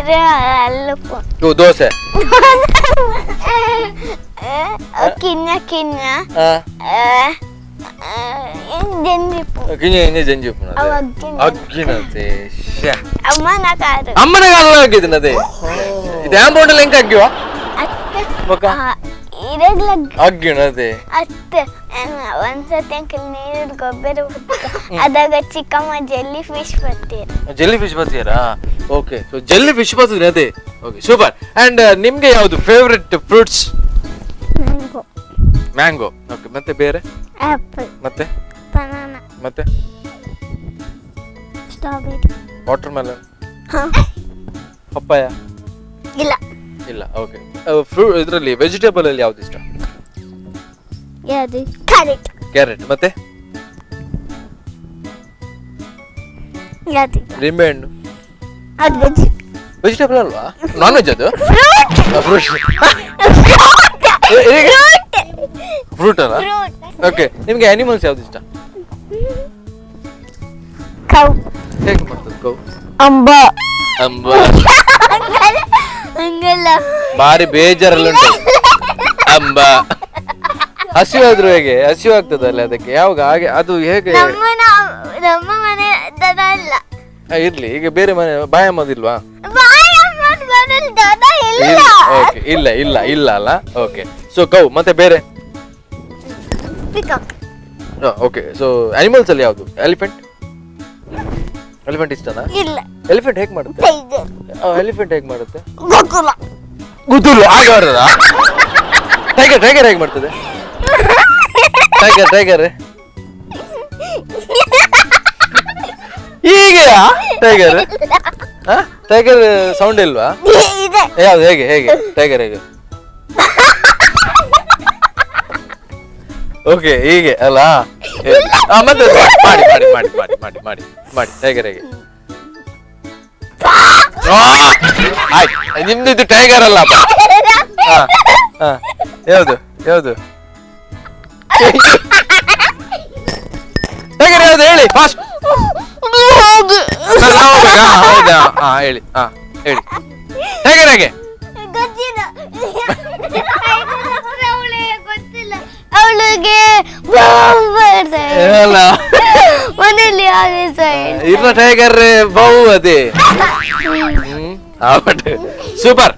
ಅಲ್ಲುಪ್ಪು ದೋಸೆ ಕಿನ್ನ ಕಿನ್ನ ಜಂಜಿಪ್ಪು ಕಿಂಜ ಕಿಂಜ ಜಂಜಿಪ್ಪು ಅಗ್ಗಿನತೆ ಅಮ್ಮನ ಕಾರು ಅಮ್ಮನ ಕಾರು ಅಗ್ಗಿದಿನತೆ ಇದು ಆಂಬೋಂಡಲ್ ಹೆಂಗ್ ಅಗ್ಗಿವ ಬಕ್ಕ ಇರಗ್ಲ ಅಗ್ಗಿನತೆ ಅತ್ತೆ ಒಂದ್ಸತಿ ಅಂಕಲ್ ನೀರು ಗೊಬ್ಬರ ಅದಾಗ ಚಿಕ್ಕಮ್ಮ ಜೆಲ್ಲಿ ಫಿಶ್ ಬರ್ತೀರ. ಜೆಲ್ಲಿ ಫಿಶ್ ಬರ್ತೀರಾ? Okay, so jelly fish ಬರ್ತಿದ್ರಿ ಅದೇ. Okay, super. And ನಿಮ್ಗೆ ಯಾವುದು favourite fruits? Mango. Mango, okay. ಮತ್ತೆ ಬೇರೆ? ಆಪಲ್. ಮತ್ತೆ? ಬನಾನಾ. ಮತ್ತೆ? Strawberry. Water melon. Papaya? ಇಲ್ಲ ಇಲ್ಲ. ಓಕೆ, ಫ್ರೂಟ್ ಇದರಲ್ಲಿ ವೆಜಿಟೇಬಲ್ ಅಲ್ಲಿ ಯಾವ್ದು ಇಷ್ಟ? ಯಾವುದು? ಕ್ಯಾರೆಟ್. ಕ್ಯಾರೆಟ್. ಮತ್ತೆ? ಯಾವುದು? ಲಿಂಬೆ ಹಣ್ಣು. ಅದು ವೆಜ್ ವೆಜಿಟೇಬಲ್ ಅಲ್ವಾ? ನಾನ್ ವೆಜ್ ಅದು? ಫ್ರೂಟ್. ಫ್ರೂಟ್ ಅಲ್ಲ? ಓಕೆ, ನಿಮಗೆ ಅನಿಮಲ್ಸ್ ಯಾವ್ದು ಇಷ್ಟ? ಕೌ. ಹೇಗೆ ಮಾಡ್ತದೆ ಕೌ? ಅಂಬ. ಅಂಬ ಹಂಗಲ್ಲ, ಬಾರಿ ಬೇಜಾರಲ್ಲಿ ಉಂಟು ಅಂಬ. ಹಸಿವಾದ್ರು ಹೇಗೆ ಹಸಿವು ಆಗ್ತದಲ್ಲ ಅದಕ್ಕೆ ಯಾವಾಗ ಹಾಗೆ ಅದು ಹೇಗೆ? ನಮ್ಮ ಮನೆ ದನ ಅಲ್ಲ. ಇರ್ಲಿ, ಈಗ ಬೇರೆ ಮನೆ ಬಾಯಮ್ಮದಿಲ್ವಾ? ಓಕೆ, ಇಲ್ಲ ಇಲ್ಲ ಇಲ್ಲ ಅಲ್ಲ. Okay, so cow. ಮತ್ತೆ ಬೇರೆ? Okay, so animals ಅಲ್ಲಿ ಯಾವುದು? ಎಲಿಫೆಂಟ್. ಎಲಿಫೆಂಟ್ ಇಷ್ಟನಾ? ಇಲ್ಲ. ಎಲಿಫೆಂಟ್ ಹೇಗೆ ಮಾಡುತ್ತೆ? ಎಲಿಫೆಂಟ್ ಹೇಗೆ ಮಾಡುತ್ತೆ? ಗೊತ್ತಿಲ್ಲ. ಗೊತ್ತಿಲ್ಲ ಹಾಗೆ ಬರ್ತದಾ? ಟೈಗರ್. ಟೈಗರ್ ಹೇಗೆ ಮಾಡ್ತದೆ? ಟೈಗರ್ ಟೈಗರ್ ಹೀಗೆಯಾ? Tiger tiger sound ಇಲ್ವಾ? ಯಾವ್ದು? ಹೇಗೆ ಹೇಗೆ ಟೈಗರ್ ಹೇಗೆ? ಓಕೆ, ಹೀಗೆ ಅಲ್ಲ? ಮತ್ತೆ ಮಾಡಿ ಮಾಡಿ ಮಾಡಿ ಮಾಡಿ ಮಾಡಿ ಮಾಡಿ ಮಾಡಿ ಟೈಗರ್ ಹೇಗೆ? ಆಯ್ತು, ನಿಮ್ದು ಇದು ಟೈಗರ್ ಅಲ್ಲ. ಯಾವ್ದು ಯಾವ್ದು ಟೈಗರ್ ಯಾವ್ದು ಹೇಳಿ ಫಾಸ್ಟ್. ಹೌದಾ? ಹಾ ಹೇಳಿ, ಹಾ ಹೇಳಿ. ಟೈಗರ್ ಹೇಗೆ? ಇಲ್ಲ ಟೈಗರ್ ಬಹು ಅದೇ. ಸೂಪರ್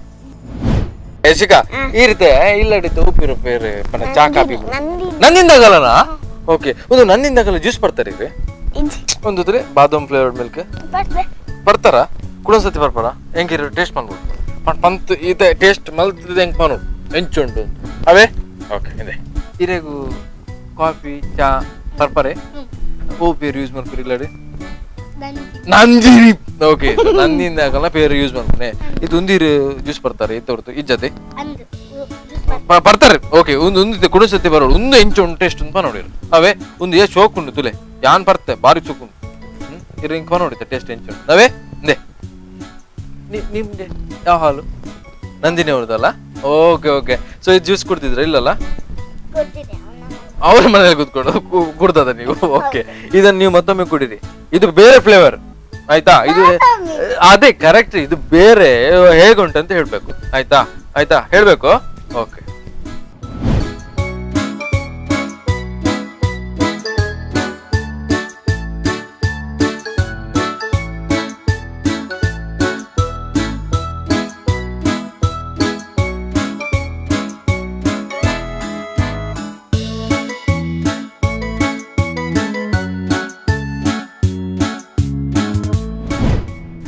ಯಶಿಕಾ. ಈ ರೀತಿ ಇಲ್ಲಡಿತ್ತು ಉಪ್ಪಿರು ಪೇರು ಪನ ಚಾ ಕಾಫಿ ನನ್ನಿಂದ ಆಗಲ್ಲನಾ? ಓಕೆ, ಒಂದು ನನ್ನಿಂದ ಆಗಲ್ಲ ಜ್ಯೂಸ್ ಬರ್ತಾರೆ ಈಗ ಒಂದು ಬಾದಾಮ್ ಫ್ಲೇವರ್ಡ್ ಮಿಲ್ಕ್ ಬರ್ತಾರ ಕುಡೊಂದ್ಸತಿ ಬರ್ಪಾರ ಹೆಂಗಿರೋ ಟೇಸ್ಟ್ ಮಾಡ್ಬೋದು ಪಂತ್ ಈತ ಟೇಸ್ಟ್ ಮಲ್ತದ ಹೆಂಗ್ ಪನು ಹೆಂಚುಂಟು ಅವೇ. ಓಕೆ, ಇದೆ ಇರೆಗು ಕಾಫಿ ಚಾ ಬರ್ಪಾರೆ ಓ ಪೇರು ಯೂಸ್ ಮಾಡ್ತೀರಿ ಇಲ್ಲಡಿ? ನಂದಿನಿ. ಓಕೆ, ನಂದಿನಿಂದ ಆಗಲ್ಲ ಪೇರು ಯೂಸ್ ಮಾಡ್ತಾನೆ. ಇದು ಉಂದಿರು ಜ್ಯೂಸ್ ಬರ್ತಾರೆ ಇತ್ತವ್ರದ್ದು ಇಜ್ಜತೆ ಬರ್ತಾರೆ. ಓಕೆ, ಒಂದು ಒಂದು ಕುಡಿಸತ್ತೆ ಬರೋಡು ಒಂದು ಎಂಚು ಉಂಟು ಟೇಸ್ಟ್ ಉಂಟು ನೋಡಿರು ಅವೇ. ಒಂದು ಏ ಶೋಕ್ ಉಂಟು ತುಲೆ ಯಾನ್ ಬರ್ತೆ ಬಾರಿ ಚೋಕ್ ಉಂಟು ಇರು ಇಂಕ ನೋಡಿತ್ತೆ ಟೇಸ್ಟ್ ಎಂಚು ಉಂಟು ಅವೇ. ನಿಮ್ಗೆ ಯಾವ ಹಾಲು? ನಂದಿನಿ ಅವ್ರದ್ದಲ್ಲ? Okay okay. So ಇದು ಜ್ಯೂಸ್ ಕುಡ್ತಿದ್ರ ಇಲ್ಲಲ್ಲ? ಅವ್ರ ಮನೇಲಿ ಕೂತ್ಕೊಂಡು ಕುಡ್ದದ ನೀವು? ಓಕೆ, ಇದನ್ನು ನೀವು ಮತ್ತೊಮ್ಮೆ ಕುಡೀರಿ. ಇದು ಬೇರೆ ಫ್ಲೇವರ್, ಆಯ್ತಾ? ಇದು ಅದೇ ಕರೆಕ್ಟ್, ಇದು ಬೇರೆ ಹೇಗುಂಟು ಅಂತ ಹೇಳ್ಬೇಕು ಆಯ್ತಾ? ಆಯ್ತಾ ಹೇಳ್ಬೇಕು. ಓಕೆ,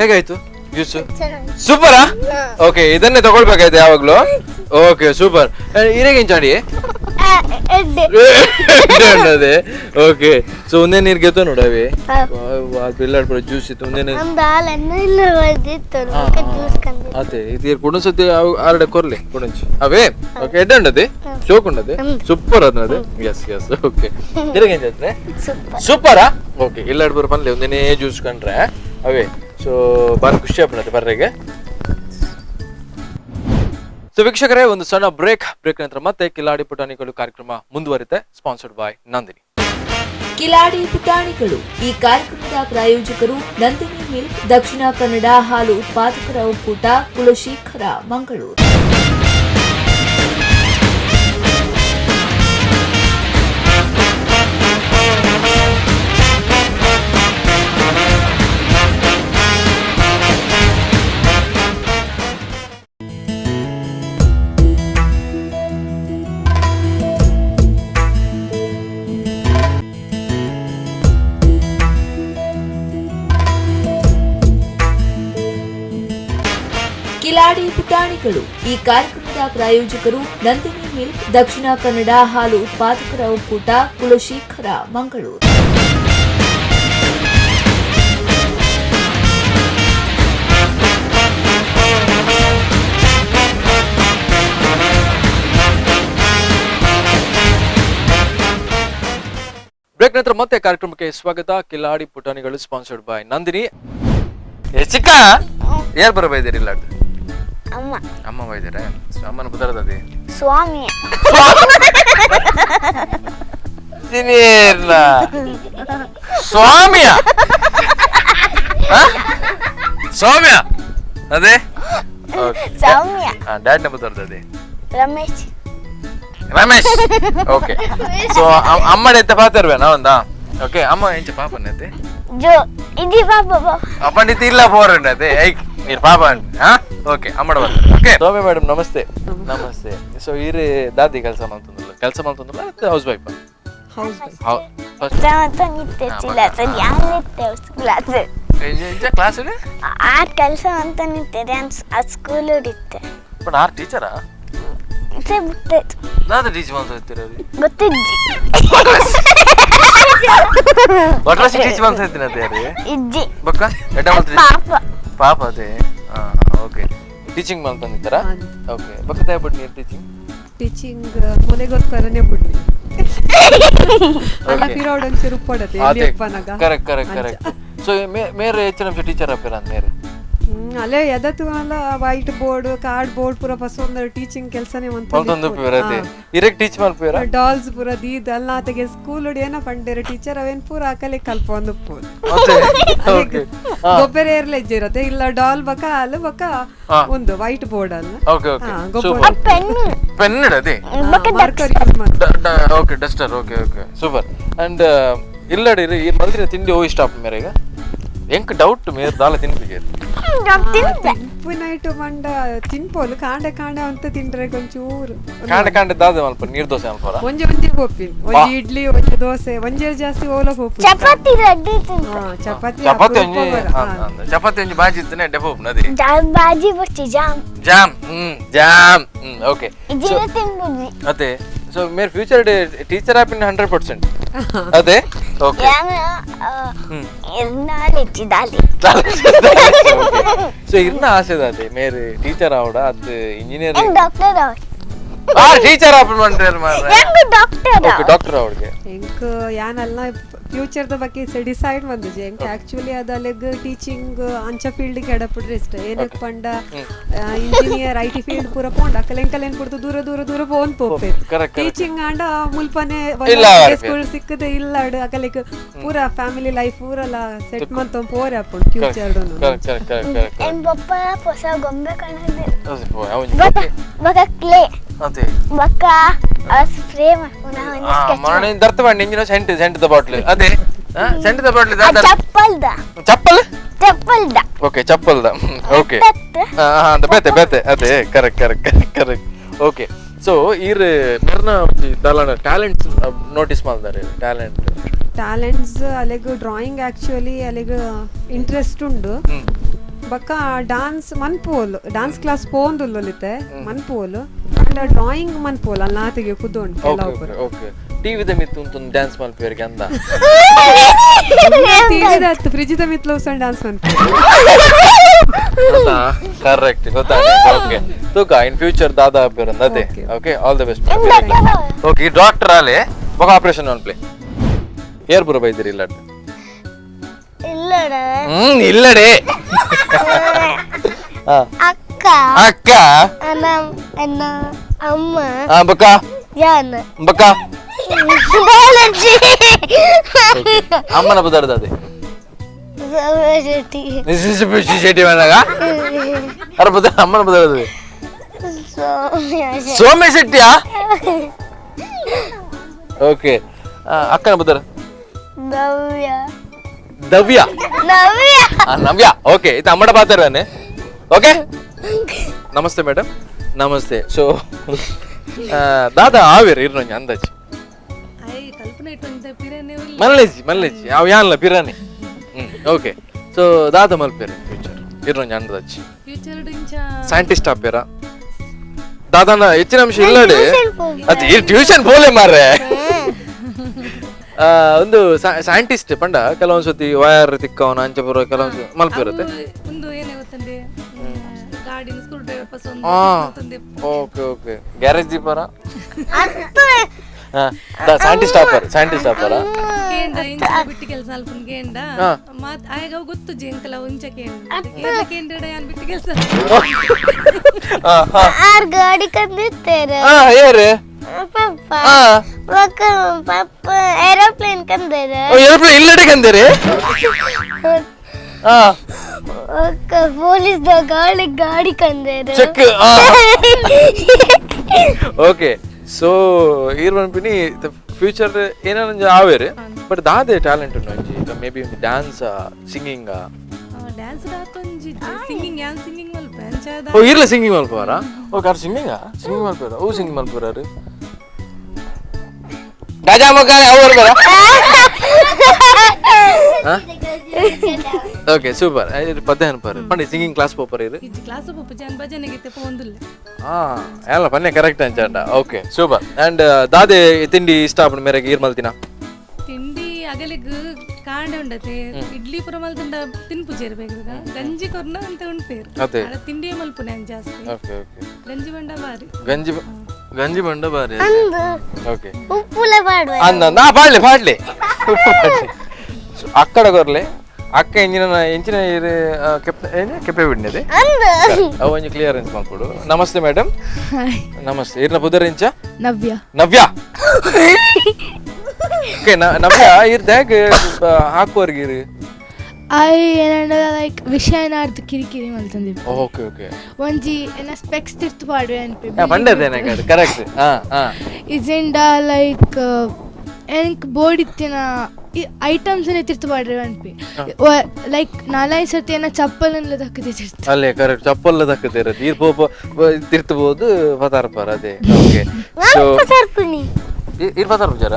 ಹೇಗಾಯ್ತು ಜ್ಯೂಸ್? ಸೂಪರಾ? ಓಕೆ, ಇದನ್ನೇ ತಗೊಳ್ಬೇಕಾಯ್ತು ಯಾವಾಗ್ಲೂ. Okay super. ಇರೇಗಿಂಚಾಡಿ ಅದೇ. ಓಕೆ, ಸೊ ಒಂದೇ ನೀರ್ ಗೆದ್ದು ನೋಡವಿ ಬಿಲ್ಲಾಡ್ ಜ್ಯೂಸ್ ಇತ್ತು ಒಂದೇ. ಅದೇ ಇದು ಕುಡಸತಿ ಆರಡೆ ಕೊರ್ಲಿ ಕುಡಂಚಿ ಅವೇ. ಓಕೆ, ಎಡ್ಡೆ ಉಂಡದೆ ಶೋಕ್ ಉಂಡದೆ ಸೂಪರ್ ಅದೇ. S yes okay, ಇರೇಗಿಂಚಾತ್ರೆ ಸೂಪರಾ? Okay, ಇಲ್ಲಾಡ್ ಬರೋ ಪನ್ಲೆ ಒಂದೇನೇ ಜ್ಯೂಸ್ ಕಂಡ್ರೆ ಅವೇ. ಸೊ ಬಾರಿ ಖುಷಿ ಆಗ್ಬಿಡುತ್ತೆ ಬರ್ರೆಗೆ. ಸೊ ವೀಕ್ಷಕರೇ, ಒಂದು ಸಣ್ಣ ಬ್ರೇಕ್ ನಂತರ ಮತ್ತೆ ಕಿಲಾಡಿ ಪುಟಾಣಿಗಳು ಕಾರ್ಯಕ್ರಮ ಮುಂದುವರಿತೆ. Sponsored by Nandini. Kiladi ಪುಟಾಣಿಗಳು ಈ ಕಾರ್ಯಕ್ರಮದ ಪ್ರಾಯೋಜಕರು ನಂದಿನಿ ಮಿಲ್ಕ್, ದಕ್ಷಿಣ ಕನ್ನಡ ಹಾಲು ಉತ್ಪಾದಕರ ಒಕ್ಕೂಟ, ಕುಲಶೇಖರ, ಮಂಗಳೂರು. ಕಿಲಾಡಿ ಪುಟಾಣಿಗಳು ಈ ಕಾರ್ಯಕ್ರಮದ ಪ್ರಾಯೋಜಕರು ನಂದಿನಿ ಮಿಲ್ಕ್, ದಕ್ಷಿಣ ಕನ್ನಡ ಹಾಲು ಉತ್ಪಾದಕರ ಒಕ್ಕೂಟ, ಕುಲಶೇಖರ, ಮಂಗಳೂರು. ಬ್ರೇಕ್ ನಂತರ ಮತ್ತೆ ಕಾರ್ಯಕ್ರಮಕ್ಕೆ ಸ್ವಾಗತ. ಕಿಲಾಡಿ ಪುಟಾಣಿಗಳು ಸ್ಪಾನ್ಸರ್ಡ್ ಬೈ ನಂದಿನಿ. ಚಿಕ್ಕ ಯಾರು ಬರ ಬೈದಿರಿ ಇಲ್ಲ? ಅಮ್ಮ. ಅಮ್ಮ ಬೈದಿರ? ಅಮ್ಮನ ಬುದರದದೆ ಸ್ವಾಮಿ. ಸ್ವಾಮಿಯ ಸೌಮ್ಯ ಅದೇ ಸೌಮ್ಯ. ಡ್ಯಾಡ್ ನ ಬುದರದದೆ ರಮೇಶ್. ರಮೇಶ್. ಓಕೆ, ಸೊ ಅಮ್ಮಡೆ ಎತ್ತ ಪಾತಿರ್ವೇನಾ ಒಂದಾ? ಓಕೆ, ಅಮ್ಮ ಎಂಚ ಪಾಪನೈತೆ ಜೋ ಇದಿ ಪಾಪ ಅಪ್ಪಂಡಿತಿ ಇಲ್ಲ ಪೋರಂಡತೆ ಐಕ್ ನೀರು ಪಾಪ. ಹಾ ಓಕೆ, ಅಮ್ಮಡ ಬರ್ತಾರೆ. ಓಕೆ ಸೌಮ್ಯ ಮೇಡಮ್ ನಮಸ್ತೆ. ನಮಸ್ತೆ. ಸೊ ಈರೆ ದಾದಿ ಕೆಲಸ ಮಾಡ್ತಂದ್ರಲ್ಲ, ಕೆಲಸ ಮಾಡ್ತಂದ್ರಲ್ಲ house wife? Class R ಕೆಲಸ ಅಂತ ನಿಂತಿದೆ ಸ್ಕೂಲ್ ಇತ್ತೆ. But R ಟೀಚರಾ? ದಾದ ಟೀಚ್ ಮಾಡ್ತಾ ಗೊತ್ತಿಜ್ಜಿ. ಬಟ್ರಾಸಿ ಟೀಚ್ ಮಾಡ್ತಾ ಇದ್ದೀನಿ ಅದೇ ಇಜ್ಜಿ ಬಕ್ಕ ಎಡ್ಡ ಮಾಡ್ತೀರಿ ಪಾಪ ಪಾಪ ಅದೇ. Okay, teaching ಮಾಡ್ಕೊಂಡಿದ್ದಾರಾ? ಓಕೆ, ಬಕ್ಕ ಬಿಡ್ ನೀರು ಟೀಚಿಂಗ್ ಟೀಚಿಂಗ್ ಮೊನೆಗೋಸ್ಕರನೇ ಬಿಡ್ಲಿ ಅಲ್ಲ ಪಿರೋಡ್ ಒಂಚೂರು ಉಪ್ಪಡತೆ ಎಲ್ಲಿಯಪ್ಪನಾಗ. Correct correct correct. So ಮೇರೆ ಹೆಚ್ಚು ನಮ್ಗೆ ಟೀಚರ್ ಅಪ್ಪಿರ ಮೇರೆ ಅಲ್ಲೇ ಎದತ್ತು ಅಲ್ಲ white board card board ಪೂರ ಫಸ್ಟ್ ಟೀಚಿಂಗ್ ಕೆಲಸನೇ ಒಂದೊಂದು ಪಿರತೆ ಇರಕ್ ಟೀಚ್ ಮಲ್ಪಿರ ಡಾಲ್ಸ್ ಪೂರ ದೀದ್ ಅಲ್ಲ ಆತಗೆ ಸ್ಕೂಲ್ ಏನ ಪಂಡೇರ ಟೀಚರ್ ಅವೇನ್ ಪೂರ ಆಕಲೆ ಕಲ್ಪ ಒಂದು ಪೂರ ಓಕೆ ಗೊಬ್ಬರ ಏರ್ಲೆ ಇರುತ್ತೆ ಇಲ್ಲ ಡಾಲ್ ಬಕ ಅಲ್ಲ ಬಕ ಒಂದು ವೈಟ್ ಬೋರ್ಡ್ ಅಲ್ಲ. Okay okay, super. Pen pen ಇಡದೆ marker use ಮಾಡ್ತಾರೆ. Okay, duster. Okay okay, super. And ಇಲ್ಲಡಿ ಈ ಮಲ್ದಿನ ತಿಂಡಿ ಓ ಇಷ್ಟ ಆಪ್ ಮೇರೆ ಈಗ ಎಂಕ್ ಡೌಟ್ ಮೇರ್ ದಾಲ ತಿನ್ಪಿಗೆ ತಿನ್ಪು ನೈಟ್ ಮಂಡ ತಿನ್ಪೋಲು ಕಾಂಡೆ ಕಾಂಡೆ ಅಂತ ತಿಂಡ್ರೆ ಕೊಂಚೂರು ಕಾಂಡೆ ಕಾಂಡೆ ದಾದ ಮಲ್ಪ ನೀರ್ ದೋಸೆ ಮಲ್ಪರ ಒಂಜೆ ಒಂಜೆ ಪೋಪಿನ್ ಒಂಜಿ ಇಡ್ಲಿ ಒಂಜಿ ದೋಸೆ ಒಂಜೆ ಜಾಸ್ತಿ ಓಲ ಪೋಪಿ ಚಪಾತಿ ರಡ್ಡಿ ಚಪಾತಿ ಚಪಾತಿ ಒಂಜಿ ಚಪಾತಿ ಒಂಜಿ ಬಾಜಿ ಇತ್ತನೆ ಡೆಪೋ ನದಿ ಬಾಜಿ ಬಚ್ಚಿ jam jam jam okay ಇದನ್ನ ತಿನ್ಬುಜಿ ಅದೇ ಸೊ ಮೇರ್ future day teacher ಆಪಿನ್ 100% ಅದೇ ಓಕೆ ಸೊ ಇರ್ನ ಆಸೆ ಅದೇ ಮೇರೆ ಟೀಚರ್ ಆವಡ ಅದು ಇಂಜಿನಿಯರ್ ಡಾಕ್ಟರ್ ಆವಡ ಆ ಟೀಚರ್ ಆಪನ್ ಮಾಡ್ತಾರೆ ಮಾರ್ರೆ ಹೆಂಗ doctor okay doctor ಅವಳಿಗೆ ಎಂಕ್ ಯಾನಲ್ಲ Future the ಬಗ್ಗೆ ಡಿಸೈಡ್ ಬಂದಿಜೆ ಎಂಕ್ ಆಕ್ಚುಲಿ ಅದು ಅಲೆಗ್ ಟೀಚಿಂಗ್ ಅಂಚ ಫೀಲ್ಡ್ ಎಡಪುಡ್ರೆ ಇಷ್ಟ ಏನಕ್ಕೆ ಪಂಡ engineer I T field ಪೂರ ಪೋಂಡ ಅಕಲೆಂಕಲೆನ್ ಪುಡ್ದು ದೂರ ದೂರ ದೂರ ಪೋನ್ ಪೋಪೆ ಟೀಚಿಂಗ್ ಆಂಡ ಮುಲ್ಪನೆ ಸ್ಕೂಲ್ ಸಿಕ್ಕದೆ ಇಲ್ಲ ಅಕಲೆಗ್ ಪೂರ ಫ್ಯಾಮಿಲಿ ಲೈಫ್ ಪೂರಲ ಸೆಟ್ ಮಂತ ಪೋರೆ ಅಪ್ಪುಂಡು ಫ್ಯೂಚರ್ ಪಪ್ಪ ಹೊಸ ಗೊಂಬೆ ಕಾಣದೆ ಬಕ ಕ್ಲೇ ಬಕ ಸ್ಪ್ರೇ ಮರಣ ದರ್ತ ಮಾಡಿ ಇಂಜಿನ scent scent the bottle ಅದೇ scent the bottle chappal the chappal chappal the okay chappal the okay ಅಂತ ಬೇತೆ ಬೇತೆ ಅದೇ correct correct correct correct okay so ಈರ್ ಮೆರ್ನ ದಾಲನ ಟ್ಯಾಲೆಂಟ್ಸ್ ನೋಟಿಸ್ ಮಾಡ್ತಾರೆ ಟ್ಯಾಲೆಂಟ್ ಟ್ಯಾಲೆಂಟ್ಸ್ ಅಲೆಗ್ ಡ್ರಾಯಿಂಗ್ ಆಕ್ಚುಲಿ ಅಲೆಗ್ ಇಂಟ್ರೆಸ್ಟ್ ಉಂಡು ಬಕ್ಕ ಡಾನ್ಸ್ ಮನ್ಪೋಲು ಡಾನ್ಸ್ ಕ್ಲಾಸ್ ಪೋಂದುಲ್ಲೊಲಿತೆ ಮನ್ಪೋಲು ಅಂಡ್ ಡ್ರಾಯಿಂಗ್ ಮನ್ಪೋಲು ಅಲ್ಲ ಆತೆಗೆ ಕುದೋಂಡು ಕೆಲವೊಬ್ಬರು ಓಕೆ ಟಿವಿದ ಮಿತ್ತು ಉಂಟು ಡ್ಯಾನ್ಸ್ ಮಲ್ಪೇರಿಗೆ ಅಂದ ಟಿವಿದ ಅತ್ತು ಫ್ರಿಜ್ದ ಮಿತ್ತು ಸಣ್ಣ ಡ್ಯಾನ್ಸ್ ಮನ್ಪೋಲು ಕರೆಕ್ಟ್ ಗೊತ್ತಾಯ್ತು ಓಕೆ ತೂಕ ಇನ್ ಫ್ಯೂಚರ್ ದಾದಾ ಅಪ್ಪೇರಂದ ಅದೇ okay all the best okay doctor ಆಲೆ ಬೊಕ ಆಪರೇಷನ್ ಮನ್ಪ್ಲೆ ಏರ್ ಪುರ ಬೈದಿರಿ ಇಲ್ಲ ಇಲ್ಲಡೆ ಇಲ್ಲಡೆ ಅಕ್ಕ ಅಕ್ಕ ಅಣ್ಣ ಅಣ್ಣ ಅಮ್ಮ ಬಕ್ಕ ಯಾನ ಬಕ್ಕ ಅಮ್ಮನ ಬದರ್ದ ಅದೇ ಶೆಟ್ಟಿ ಬಂದಾಗ ಅರ ಬದ ಅಮ್ಮನ ಬದರ್ದ ಸೋಮ್ಯ ಶೆಟ್ಟಿಯಾ ಓಕೆ ಅಕ್ಕನ ಬದರ್ ನವ್ಯ ನವ್ಯ ನವ್ಯ ನವ್ಯ ಓಕೆ ಇದು ಅಮ್ಮಡ ಪಾತಾರನೆ ಓಕೆ ನಮಸ್ತೆ ಮೇಡಮ್ ನಮಸ್ತೆ ಸೊ ದಾದಾ ಆವೇರ್ ಇರ್ನೊಂಜಿ ಅಂದಾಜಿ ಮಲ್ಲೇಜಿ ಮಲ್ಲೇಜಿ ಅವು ಯಾನ್ಲ ಪಿರಾನೆ ಓಕೆ ಸೊ ದಾದಾ ಮಲ್ಪೇರು ಫ್ಯೂಚರ್ ಇರ್ನೊಂಜಿ ಅಂದಾಜಿ ಸೈಂಟಿಸ್ಟ್ ಆಪೇರ ದಾದಾನ ಹೆಚ್ಚಿನ ಅಂಶ ಇಲ್ಲಡೆ ಅದು ಈ ಟ್ಯೂಷನ್ ಪೋಲೆ ಮಾರ್ರೆ ಒಂದು ಸೈಂಟಿಸ್ಟ್ ಪಂಡ ಕೆಲವೊಂದು ಸತಿ ವೈರ್ ತಿಕ್ಕವನ ಅಂಚಪುರ ಕೆಲವೊಂದು ಮಲ್ಪಿರುತ್ತೆ okay okay garage ದೀಪರ scientist offer scientist offer ಗಾಡಿ ಕಂದಿತ್ತೇರೆ ಪಪ್ಪ ಪಪ್ಪ ಏರೋಪ್ಲೇನ್ ಕಂದೇರೆ ಏರೋಪ್ಲೇನ್ ಇಲ್ಲಡೆ ಕಂದೇರೆ ಪೊಲೀಸ್ ಗಾಡಿ ಗಾಡಿ ಕಂದೇರೆ check okay so ಈರ್ ಪನ್ಪಿನಿ ಫ್ಯೂಚರ್ ಏನಾರ ಆವೇರೆ ಬಟ್ ದಾದೆ ಟ್ಯಾಲೆಂಟ್ ಉಂಡು ಒಂಜಿ ಮೇ ಬಿ ಒಂಜಿ dance singing dance ದಾತೊಂಜಿ singing ಯಾನ್ ಸಿಂಗಿಂಗ್ ಮಲ್ಪೆ ಅಂಚ ಓ ಇರ್ಲ ಸಿಂಗಿಂಗ್ ಮಲ್ಪವರ okay are singing singing ಮಲ್ಪರ ಓ ಸಿಂಗಿಂಗ್ ಮಲ್ಪರಾರು ಗಜಾ ಮಗ ಅವರು ಬರ ಓಕೆ ಸೂಪರ್ ಪದ್ಯ ಅನ್ಪಾರು ಪಂಡಿ ಸಿಂಗಿಂಗ್ ಕ್ಲಾಸ್ ಪೋಪರ್ ಇದು ಕ್ಲಾಸ್ ಪೋಪು ಜನ ಭಜನೆ ಗೀತೆ ಪೋಂದುಲ್ಲ ಹಾ ಎಲ್ಲ ಪನ್ನೆ ಕರೆಕ್ಟ್ ಅಂಚಾಂಡ okay super and ದಾದೆ ತಿಂಡಿ ಇಷ್ಟ ಆಪುಂಡು ಮೇರೆಗೆ ಈರ್ ಮಲ್ತಿನ ತಿಂಡಿ ಅಗಲಿಗ್ ಕಾಂಡೆ ಉಂಡತೆ ಇಡ್ಲಿ ಪುರ ಮಲ್ತುಂಡ ತಿನ್ಪುಜೇರು ಬೇಗ ಗಂಜಿ ಕೊರ್ನ ಅಂತ ಉಂಟೇರು ತಿಂಡಿಯೇ ಮಲ್ಪುನೆ ಜಾಸ್ತಿ ಓಕೆ ಓಕೆ ಗಂಜಿ ಬಂಡ ಬಾರಿ ಗಂಜಿ ಗಂಜಿ ಬಂಡ ಬಾರಿ ಓಕೆ ಉಪ್ಪುಲೆ ಪಾಡುವ ಅಂದ ನಾ ಪಾಡ್ಲೆ ಪಾಡ್ಲೆ ಅಕ್ಕಡ ಕೊರ್ಲೆ ಅಕ್ಕ ಎಂಜಿನ ಎಂಚಿನ ಕೆಪ್ಪೆ ಬಿಡ್ನದೆ ಅವು ಒಂಜಿ ಕ್ಲಿಯರೆನ್ಸ್ ಮಲ್ಪೊಡು ನಮಸ್ತೆ ಮೇಡಮ್ ನಮಸ್ತೆ ಇರ್ನ ಪುದರ್ ಎಂಚ ನವ್ಯ ನವ್ಯ ಓಕೆ ನವ್ಯ ಇರ್ ದ್ಯಾಗ್ ಹಾಕುವರ್ಗಿರು I ಏನಂಡ ಲೈಕ್ ವಿಷಯನಾರ್ದು ಕಿರಿಕಿರಿ ಮಲ್ತಂದಿ ಓಕೆ ಓಕೆ ಒಂಜಿ ಏನ ಸ್ಪೆಕ್ಸ್ ತಿರ್ತು ಪಾಡುವೆ ಅನ್ಪೆ ಪಂಡದೇನೆ ಕರೆಕ್ಟ್ ಹಾ ಹಾ ಇಜೆಂಡ ಲೈಕ್ ಎಂಕ್ ಬೋರ್ಡ್ ಇತ್ತಿನ ಐಟಮ್ಸ್ ತಿರ್ತು ಪಾಡ್ರೆ ಅನ್ಪಿ ಲೈಕ್ ನಾಲ್ಕೈದು ಸರ್ತಿ ಏನ ಚಪ್ಪಲ್ ದಕ್ಕದೆ ತಿರ್ತು ಅಲ್ಲೇ ಕರೆಕ್ಟ್ ಚಪ್ಪಲ್ ದಕ್ಕದೆ ಇರುತ್ತೆ ಈರ್ ಪೋಪ ತಿರ್ತಬಹುದು ಪತಾರ್ಪಾರ ಅದೇ ಓಕೆ ಸೊ ಇರ್ ಪತಾರ್ಪುಜಾರ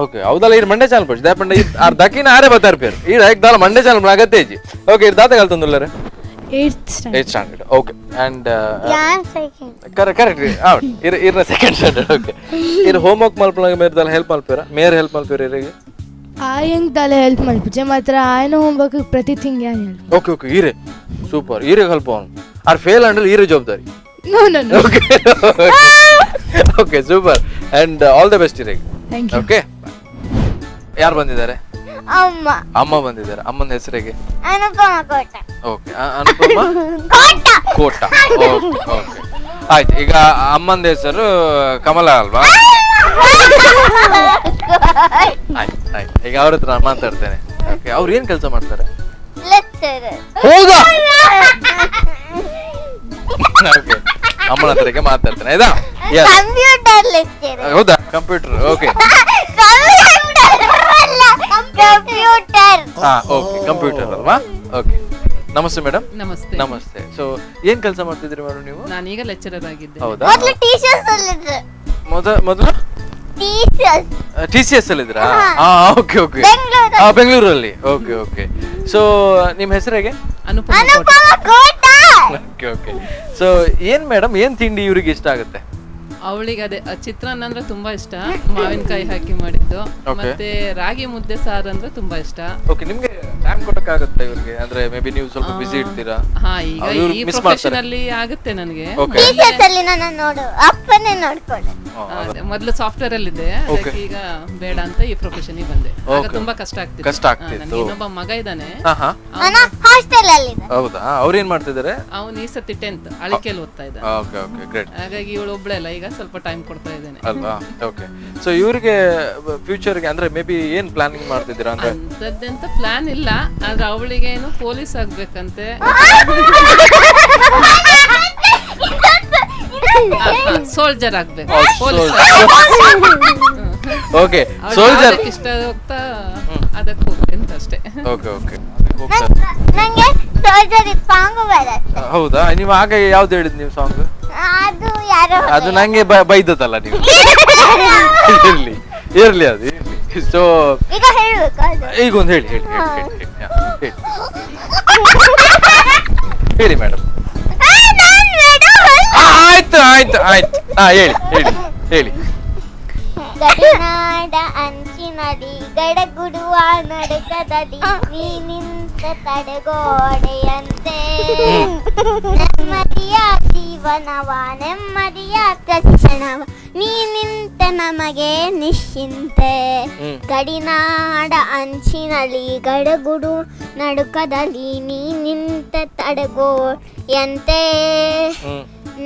ಓಕೆ ಹೌದಲ್ಲ ಇರ್ ಮಂಡೆ ಚಾನಲ್ ಪಡ್ಸಿ ದಾಪಂಡ ಆರ್ ದಕ್ಕಿನ ಆರೆ ಬತ್ತಾರ್ಪೇರು ಈ ರೈಕ್ ದಾಲ ಮಂಡೆ ಚಾನಲ್ ಅಗತ್ತೇಜಿ ಓಕೆ ಇರ್ ದಾತ ಕಲ್ತಂದುಲ್ಲರೆ 8th standard 8th standard okay and correct correct out ಇರ್ ಇರ್ನ second standard okay ಇರ್ ಹೋಮ್ವರ್ಕ್ ಮಲ್ಪನಾಗ ಮೇರ್ ದಾಲ ಹೆಲ್ಪ್ ಮಲ್ಪೇರ ಮೇರ್ ಹೆಲ್ಪ್ ಮಲ್ಪೇರ ಇರಿಗೆ ಆಯಂಗ್ ದಾಲ ಹೆಲ್ಪ್ ಮಲ್ಪುಜೆ ಮಾತ್ರ ಆಯನ ಹೋಮ್ವರ್ಕ್ ಪ್ರತಿ ಥಿಂಗ್ ಯಾನ್ help okay okay ಈರೆ ಸೂಪರ್ ಈರೆ ಹೆಲ್ಪ್ ಅವನು ಆರ್ ಫೇಲ್ ಅಂದ್ರೆ ಈರೆ ಜವಾಬ್ದಾರಿ no no no okay okay super and all the best ಇರಿಗೆ thank you okay ಯಾರು ಬಂದಿದ್ದಾರೆ? ಅಮ್ಮ. ಅಮ್ಮ ಬಂದಿದ್ದಾರೆ. ಅಮ್ಮನ ಹೆಸರಿಗೆ? ಅನುಪಮ ಕೋಟ. ಓಕೆ, ಅನುಪಮ ಕೋಟ. ಓಕೆ ಓಕೆ, ಆಯ್ತು. ಈಗ ಅಮ್ಮನ ಹೆಸರು ಕಮಲ ಅಲ್ವಾ? ಆಯ್ತು ಆಯ್ತು, ಈಗ ಅವ್ರ ಹತ್ರ ನಾನು ಮಾತಾಡ್ತೇನೆ. ಓಕೆ, ಅವ್ರು ಏನ್ ಕೆಲಸ ಮಾಡ್ತಾರೆ? ಹೌದಾ? ಓಕೆ, ಅಮ್ಮನ ಹತ್ರ ಈಗ ಮಾತಾಡ್ತೇನೆ, ಆಯ್ತಾ? ಹೌದಾ? Computer. Okay, ಹಾ, ಓಕೆ, ಕಂಪ್ಯೂಟರ್ ಅಲ್ವಾ? ಓಕೆ, ನಮಸ್ತೆ ಮೇಡಮ್. ನಮಸ್ತೆ. ನಮಸ್ತೆ. ಸೊ ಏನ್ ಕೆಲಸ ಮಾಡ್ತಿದ್ರಿ ಮೇಡಮ್ ನೀವು? ನಾನೀಗ ಲೆಕ್ಚರರ್ ಆಗಿದ್ದೆ. ಹೌದಾ? ಮೊದಲು TCS ಅಲ್ಲಿ ಇದ್ರಾ? ಹಾ, ಓಕೆ ಓಕೆ, ಬೆಂಗಳೂರಲ್ಲಿ. Okay okay. So ನಿಮ್ಮ ಹೆಸರು ಹೇಗೆ? ಅನುಪಮ ಕೋಟ. Okay okay. So ಏನ್ ಮೇಡಮ್, ಏನ್ ತಿಂಡಿ ಇವ್ರಿಗೆ ಇಷ್ಟ ಆಗುತ್ತೆ? ಅವಳಿಗೆ ಅದೇ ಚಿತ್ರಾನ್ನ ಅಂದ್ರೆ ತುಂಬಾ ಇಷ್ಟ, ಮಾವಿನಕಾಯಿ ಹಾಕಿ ಮಾಡಿದ್ದು. ಮತ್ತೆ ರಾಗಿ ಮುದ್ದೆ ಸಾರು ಅಂದ್ರೆ ತುಂಬಾ ಇಷ್ಟ. ಓಕೆ, ನಿಮ್ಗೆ ಟೈಮ್ ಕೊಡಕ್ಕಾಗುತ್ತೆ ಇವ್ರಿಗೆ? ಅಂದ್ರೆ ಮೇ ಬಿ ನೀವು ಸ್ವಲ್ಪ ಬಿಸಿ ಇರ್ತೀರಾ? ಹಾ, ಈಗ ಈ ಪ್ರೊಫೆಷನ್ ಅಲ್ಲಿ ಆಗುತ್ತೆ ನನಗೆ. ಅಪ್ಪನೇ ನೋಡ್ಕೊಳ್ಳಿ. ಮೊದಲು ಸಾಫ್ಟ್ವೇರ್ ಅಲ್ಲಿ ಇದ್ದೆ, ಅದಕ್ಕೆ ಈಗ ಬೇಡ ಅಂತ ಈ ಪ್ರೊಫೆಷನ್ ಬಂದೆ. ಆಗ ತುಂಬಾ ಕಷ್ಟ ಆಗ್ತಿತ್ತು. ಕಷ್ಟ ಆಗ್ತಿತ್ತು. ಇನ್ನೊಬ್ಬ ಮಗ ಇದ್ದಾನೆ, ಹಾಸ್ಟೆಲ್ ಅಲ್ಲಿ. ಹೌದಾ? ಅವ್ರು ಏನ್ ಮಾಡ್ತಿದ್ದಾರೆ? ಅವನು ಈ ಸತಿ 10th ಅಳಿಕೆಯಲ್ಲಿ ಓದ್ತಾ ಇದ್ದಾನೆ. Okay okay, great. ಹಾಗಾಗಿ ಇವಳು ಒಬ್ಳೆ ಅಲ್ಲ, ಈಗ ಸ್ವಲ್ಪ ಟೈಮ್ ಕೊಡ್ತಾ ಇದ್ದೇನೆ ಅಲ್ವಾ? ಓಕೆ. ಸೊ ಇವರಿಗೆ ಫ್ಯೂಚರ್ಗೆ ಅಂದ್ರೆ ಮೇ ಬಿ ಏನ್ ಪ್ಲಾನಿಂಗ್ ಮಾಡ್ತಿದ್ದೀರಾ? ಅಂದ್ರೆ ಅಂತದ್ದೆಂತ ಪ್ಲಾನ್ ಇಲ್ಲ, ಆದ್ರೆ ಅವಳಿಗೆ ಏನು ಪೊಲೀಸ್ ಆಗ್ಬೇಕಂತೆ, ಸೋಲ್ಜರ್ ಆಗ್ಬೇಕು. ಓಕೆ, ಸೋಲ್ಜರ್ ಇಷ್ಟ ಹೋಗ್ತಾ ಅದಕ್ಕೆ ಹೋಗ್ತೇನೆ ಅಷ್ಟೇ. ಓಕೆ ಓಕೆ, ನಂಗೆ ಸೋಲ್ಜರ್ ಸಾಂಗ್ ಬರುತ್ತೆ. ಹೌದಾ? ನೀವು ಆಗ ಯಾವ್ದು ಹೇಳಿದ್ ನೀವು ಸಾಂಗ್? ಅದು ಯಾರೋ ಅದು ನಂಗೆ ಬೈದದಲ್ಲ ನೀವು. ಇರ್ಲಿ ಇರ್ಲಿ, ಅದು ಇರ್ಲಿ. ಸೊ ಈಗ ಹೇಳ್ಬೇಕು ಅದು. ಈಗ ಒಂದು ಹೇಳಿ ಹೇಳಿ ಹೇಳಿ ಹೇಳಿ ಹೇಳಿ ಮೇಡಮ್. ಆಯ್ತು ಆಯ್ತು ಆಯ್ತು, ಹಾ ಹೇಳಿ ಹೇಳಿ ಹೇಳಿ. ಗಡಿನಾಡ ಅಂಚಿನಡಿ ಗಡಗುಡುವ ನಡುಕದಲ್ಲಿ ನೀ ನಿಂತ ತಡೆಗೋಡೆಯಂತೆ, ನೆಮ್ಮದಿಯ ಜೀವನವ ನೆಮ್ಮದಿಯ ತಕ್ಷಣವ ನೀ ನಿಂತ ನಮಗೆ ನಿಶ್ಚಿಂತೆ. ಗಡಿನಾಡ ಅಂಚಿನಲ್ಲಿ ಗಡಗುಡು ನಡುಕದಲ್ಲಿ ನೀ ನಿಂತ ತಡೆಗೋಡೆಯಂತೆ,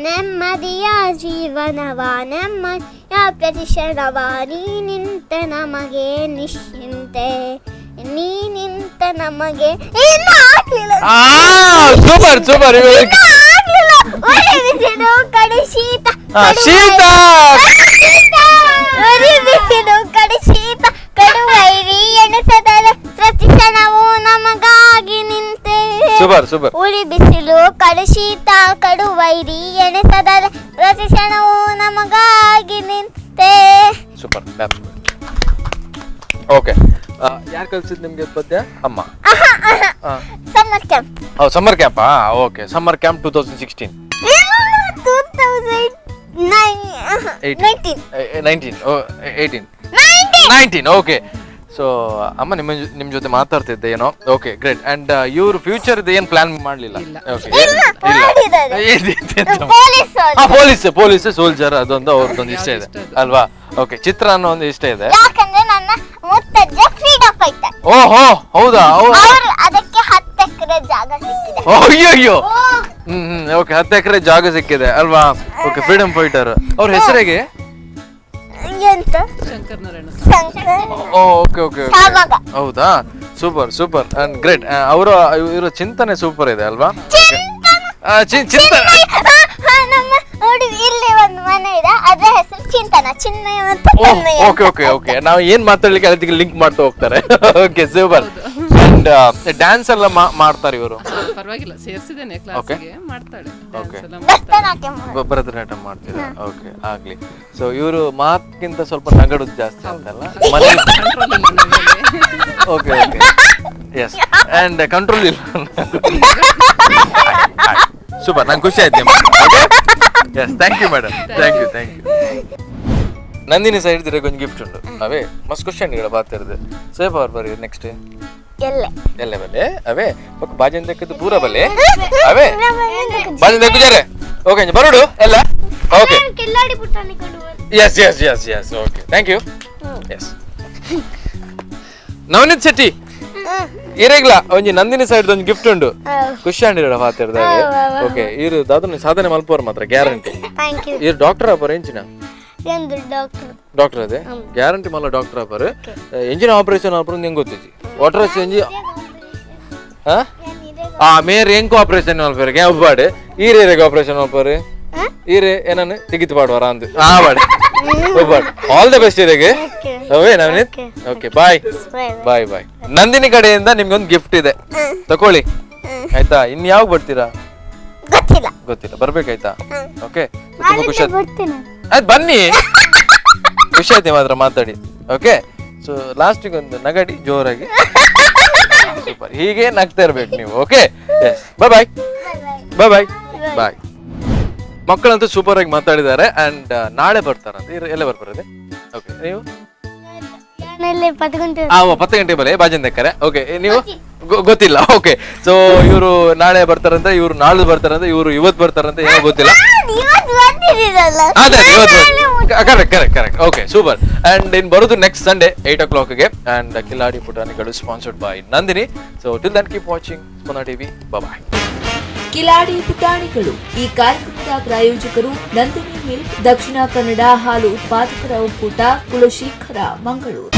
ನೆಮ್ಮದಿಯ ಜೀವನವ ನೆಮ್ಮದಿಯ ಪ್ರತಿಕ್ಷಣವ ನೀ ನಿಂತ ನಮಗೆ ನಿಶ್ಚಿಂತೆ, ನೀ ನಿಂತ ನಮಗೆ. Super super. ಕಡೆ ಶೀತ ಬಿಸಿಲು ಕಡೆ ಶೀತ ಕಡುವೈರಿ ಎಣಸದಲ ಪ್ರತಿಕ್ಷಣವು ನಮಗಾಗಿ ನಿಂತೆ. Super super. ಉಳಿ ಬಿಸಿಲು ಕಡು ಶೀತ ಕಡುವೈರಿ ಎಣಸದಲ ಪ್ರತಿಕ್ಷಣವು ನಮಗಾಗಿ ನಿಂತೆ. ಸೂಪರ್. ಓಕೆ, ಯಾರು ಕಲ್ಸಿದ್ ನಿಮ್ಗೆ ಪದ್ಯ? ಅಮ್ಮ. Summer camp. Summer camp? Okay, summer camp 2016 2019 18 19. Okay, so ಅಮ್ಮ ನಿಮ್ಮ ಜೊತೆ ಮಾತಾಡ್ತಿದ್ದೆ ಏನೋ. Okay, great. And ಇವ್ರ ಫ್ಯೂಚರ್ ಏನ್ ಪ್ಲಾನ್ ಮಾಡ್ಲಿಲ್ಲ? Police police soldier ಅದೊಂದು ಅವ್ರದ್ದೊಂದು ಇಷ್ಟ ಇದೆ ಅಲ್ವಾ? ಓಕೆ, ಚಿತ್ರ ಅನ್ನೋ ಒಂದು ಇಷ್ಟ ಇದೆ. ಯಾಕಂದ್ರೆ ನನ್ನ ಮುತ್ತಜ್ಜ ಫ್ರೀಡಂ ಫೈಟರ್. ಓಹೋ, ಹೌದಾ? ಅದಕ್ಕೆ 10 ಎಕರೆ ಜಾಗ ಸಿಕ್ಕಿದೆ. ಅಯ್ಯೋ. ಹ್ಮ್ ಹ್ಮ್, ಓಕೆ, 10 ಎಕರೆ ಜಾಗ ಸಿಕ್ಕಿದೆ ಅಲ್ವಾ? Okay, freedom fighter. ಅವ್ರ ಹೆಸರಿಗೆ? ಓಕೆ ಓಕೆ, ಹೌದಾ? Super super and great. ಅವರ ಇವರ ಚಿಂತನೆ ಸೂಪರ್ ಇದೆ ಅಲ್ವಾ? ಚಿಂತನೆ. ಇಲ್ಲಿ ಒಂದು ಮನೆ ಇದೆ, ಅದರ ಹೆಸರು ಚಿಂತನ, ಚಿನ್ಮಯ ಮತ್ತು ತನ್ಮಯ. Okay okay okay, ನಾವು ಏನ್ ಮಾತಾಡ್ಲಿಕ್ಕೆ ಅದಕ್ಕೆ ಲಿಂಕ್ ಮಾಡ್ತಾ ಹೋಗ್ತಾರೆ. Okay, super. And dance ಎಲ್ಲ ಮಾಡ್ತಾರೆ ಇವರು? ಪರವಾಗಿಲ್ಲ, ಸೇರಿಸಿದ್ದೇನೆ ಕ್ಲಾಸಿಗೆ, ಮಾಡ್ತಾಳೆ. ಭರತನಾಟ್ಯ ಮಾಡ್ತೀರಾ? ಓಕೆ, ಆಗ್ಲಿ. ಸೊ ಇವರು ಮಾತ್ಕಿಂತ ಸ್ವಲ್ಪ ನಗಡುದು ಜಾಸ್ತಿ ಅಂತಲ್ಲ? Okay okay, yes. And control ಇಲ್ಲ. ಸೂಪರ್, ನಂಗೆ ಖುಷಿ ಆಯ್ತು. Yes, thank you madam. Thank you thank you. Nandini side ದಿರ ಕೊಂಚ ಗಿಫ್ಟ್ ಉಂಟು. ಅವೇ ಮಸ್ತ್ ಖುಷಿ ಅಂಡ್ ಬಾತಿರ್ದು ಸೇಫ್ ಅವ್ರು ಬರಿ ನೆಕ್ಸ್ಟ್ ಎಲ್ಲೆ ಎಲ್ಲೆ ಬಲ್ಲೆ ಅವೇ ಬೊಕ್ಕ ಬಾಜನ್ ದಕ್ಕದು ಪೂರ ಬಲ್ಲೆ ಅವೇ ಬಾಜನ್ ದಕ್ಕುಜಾರೆ. ಓಕೆ, ಬರುಡು ಎಲ್ಲ. Okay, yes yes yes yes. Okay, thank you. Yes. Navneet Shetty ಇರೆಗ್ಲಾ ಒಂಜಿ ನಂದಿನಿ ಸೈಡ್ ಒಂಜಿ ಗಿಫ್ಟ್ ಉಂಡು. ಖುಷಿ ಆಂಡಿರ ಪಾತೆರ್ದಾಗೆ. ಓಕೆ, ಇರು ದಾದನ ಸಾಧನೆ ಮಲ್ಪೋರ್ ಮಾತ್ರ ಗ್ಯಾರಂಟಿ. Thank you. ಇರು ಡಾಕ್ಟರ್ ಆಪರ್ ಎಂಚಿನ? ಎಂದು ಡಾಕ್ಟರ್. ಡಾಕ್ಟರ್ ಅದೇ ಗ್ಯಾರಂಟಿ ಮಲ್ಲ ಡಾಕ್ಟರ್ ಆಪರ್. ಎಂಜಿನ ಆಪರೇಷನ್ ಆಪರ್ ಹೆಂಗ್ ಗೊತ್ತಿಜಿ ವಾಟರ್ ಎಂಜಿ ಆ ಮೇರ್ ಎಂಕು ಆಪರೇಷನ್ ಮಲ್ಪೇರ್ ಒಬ್ಬಾಡು ಈರೇರೆಗ್ ಆಪರೇಷನ್ ಮಲ್ಪರು ಈರೆ ಏನನ್ನು ತೆಗಿತು ಪಾಡುವಾರ ಅಂದು ಆ ಬಾಡು ಒಬ್ಬಾಡು. ಆಲ್ the best ಇರೆಗೆ. ಅವೇ Navneet. Okay, bye bye bye. Nandini ಕಡೆಯಿಂದ ನಿಮ್ಗೊಂದು ಗಿಫ್ಟ್ ಇದೆ, ತಕೊಳ್ಳಿ ಆಯ್ತಾ? ಇನ್ ಯಾವಾಗ ಬರ್ತೀರಾ? ಗೊತ್ತಿಲ್ಲ. ಗೊತ್ತಿಲ್ಲ, ಬರ್ಬೇಕಾಯ್ತಾ? ಓಕೆ, ತುಂಬಾ ಖುಷಿ ಆಯ್ತು. ಬರ್ತೀನಿ. ಆಯ್ತು ಬನ್ನಿ, ಖುಷಿ ಆಯ್ತು ಮಾತ್ರ ಮಾತಾಡಿ. ಓಕೆ, ಸೊ ಲಾಸ್ಟಿಗೆ ಒಂದು ನಗಡಿ ಜೋರಾಗಿ. ಸೂಪರ್, ಹೀಗೆ ನಗ್ತಾ ಇರ್ಬೇಕು ನೀವು. Okay, yes, bye bye bye bye bye. ಮಕ್ಕಳಂತೂ ಸೂಪರ್ ಆಗಿ ಮಾತಾಡಿದ್ದಾರೆ. ಅಂಡ್ ನಾಳೆ ಬರ್ತಾರಂತೆ. ಎಲ್ಲ ಬರ್ಬಾರದೆ. ಓಕೆ, ನೀವು ಆಮೇಲೆ 10 ಗಂಟೆ. 10 ಗಂಟೆ ಬಲೆ ಬಾಜನ್ ದಕ್ಕರೆ. ಓಕೆ, ನೀವು ಗೊತ್ತಿಲ್ಲ. ಓಕೆ, ಸೊ ಇವರು ನಾಳೆ ಬರ್ತಾರಂತೆ, ಇವರು ನಾಳೆ ಬರ್ತಾರಂತೆ, ಇವರು ಇವತ್ತು ಬರ್ತಾರಂತೆ, ಏನೋ ಗೊತ್ತಿಲ್ಲ. ಅದೇ ಇವತ್ತು. Correct correct correct. Okay, super. And in ಬರೋದು next Sunday 8 o'clockಗೆ. And Kiladi Putanigalu sponsored by Nandini. So till then keep watching Spandana TV. Bye. Kiladi ಪುಟಾಣಿಗಳು ಈ ಕಾರ್ಯಕ್ರಮದ ಪ್ರಾಯೋಜಕರು ನಂದಿನಿ ಮಿಲ್ಕ್, ದಕ್ಷಿಣ ಕನ್ನಡ ಹಾಲು ಉತ್ಪಾದಕರ ಒಕ್ಕೂಟ, ಕುಲಶೇಖರ, ಮಂಗಳೂರು.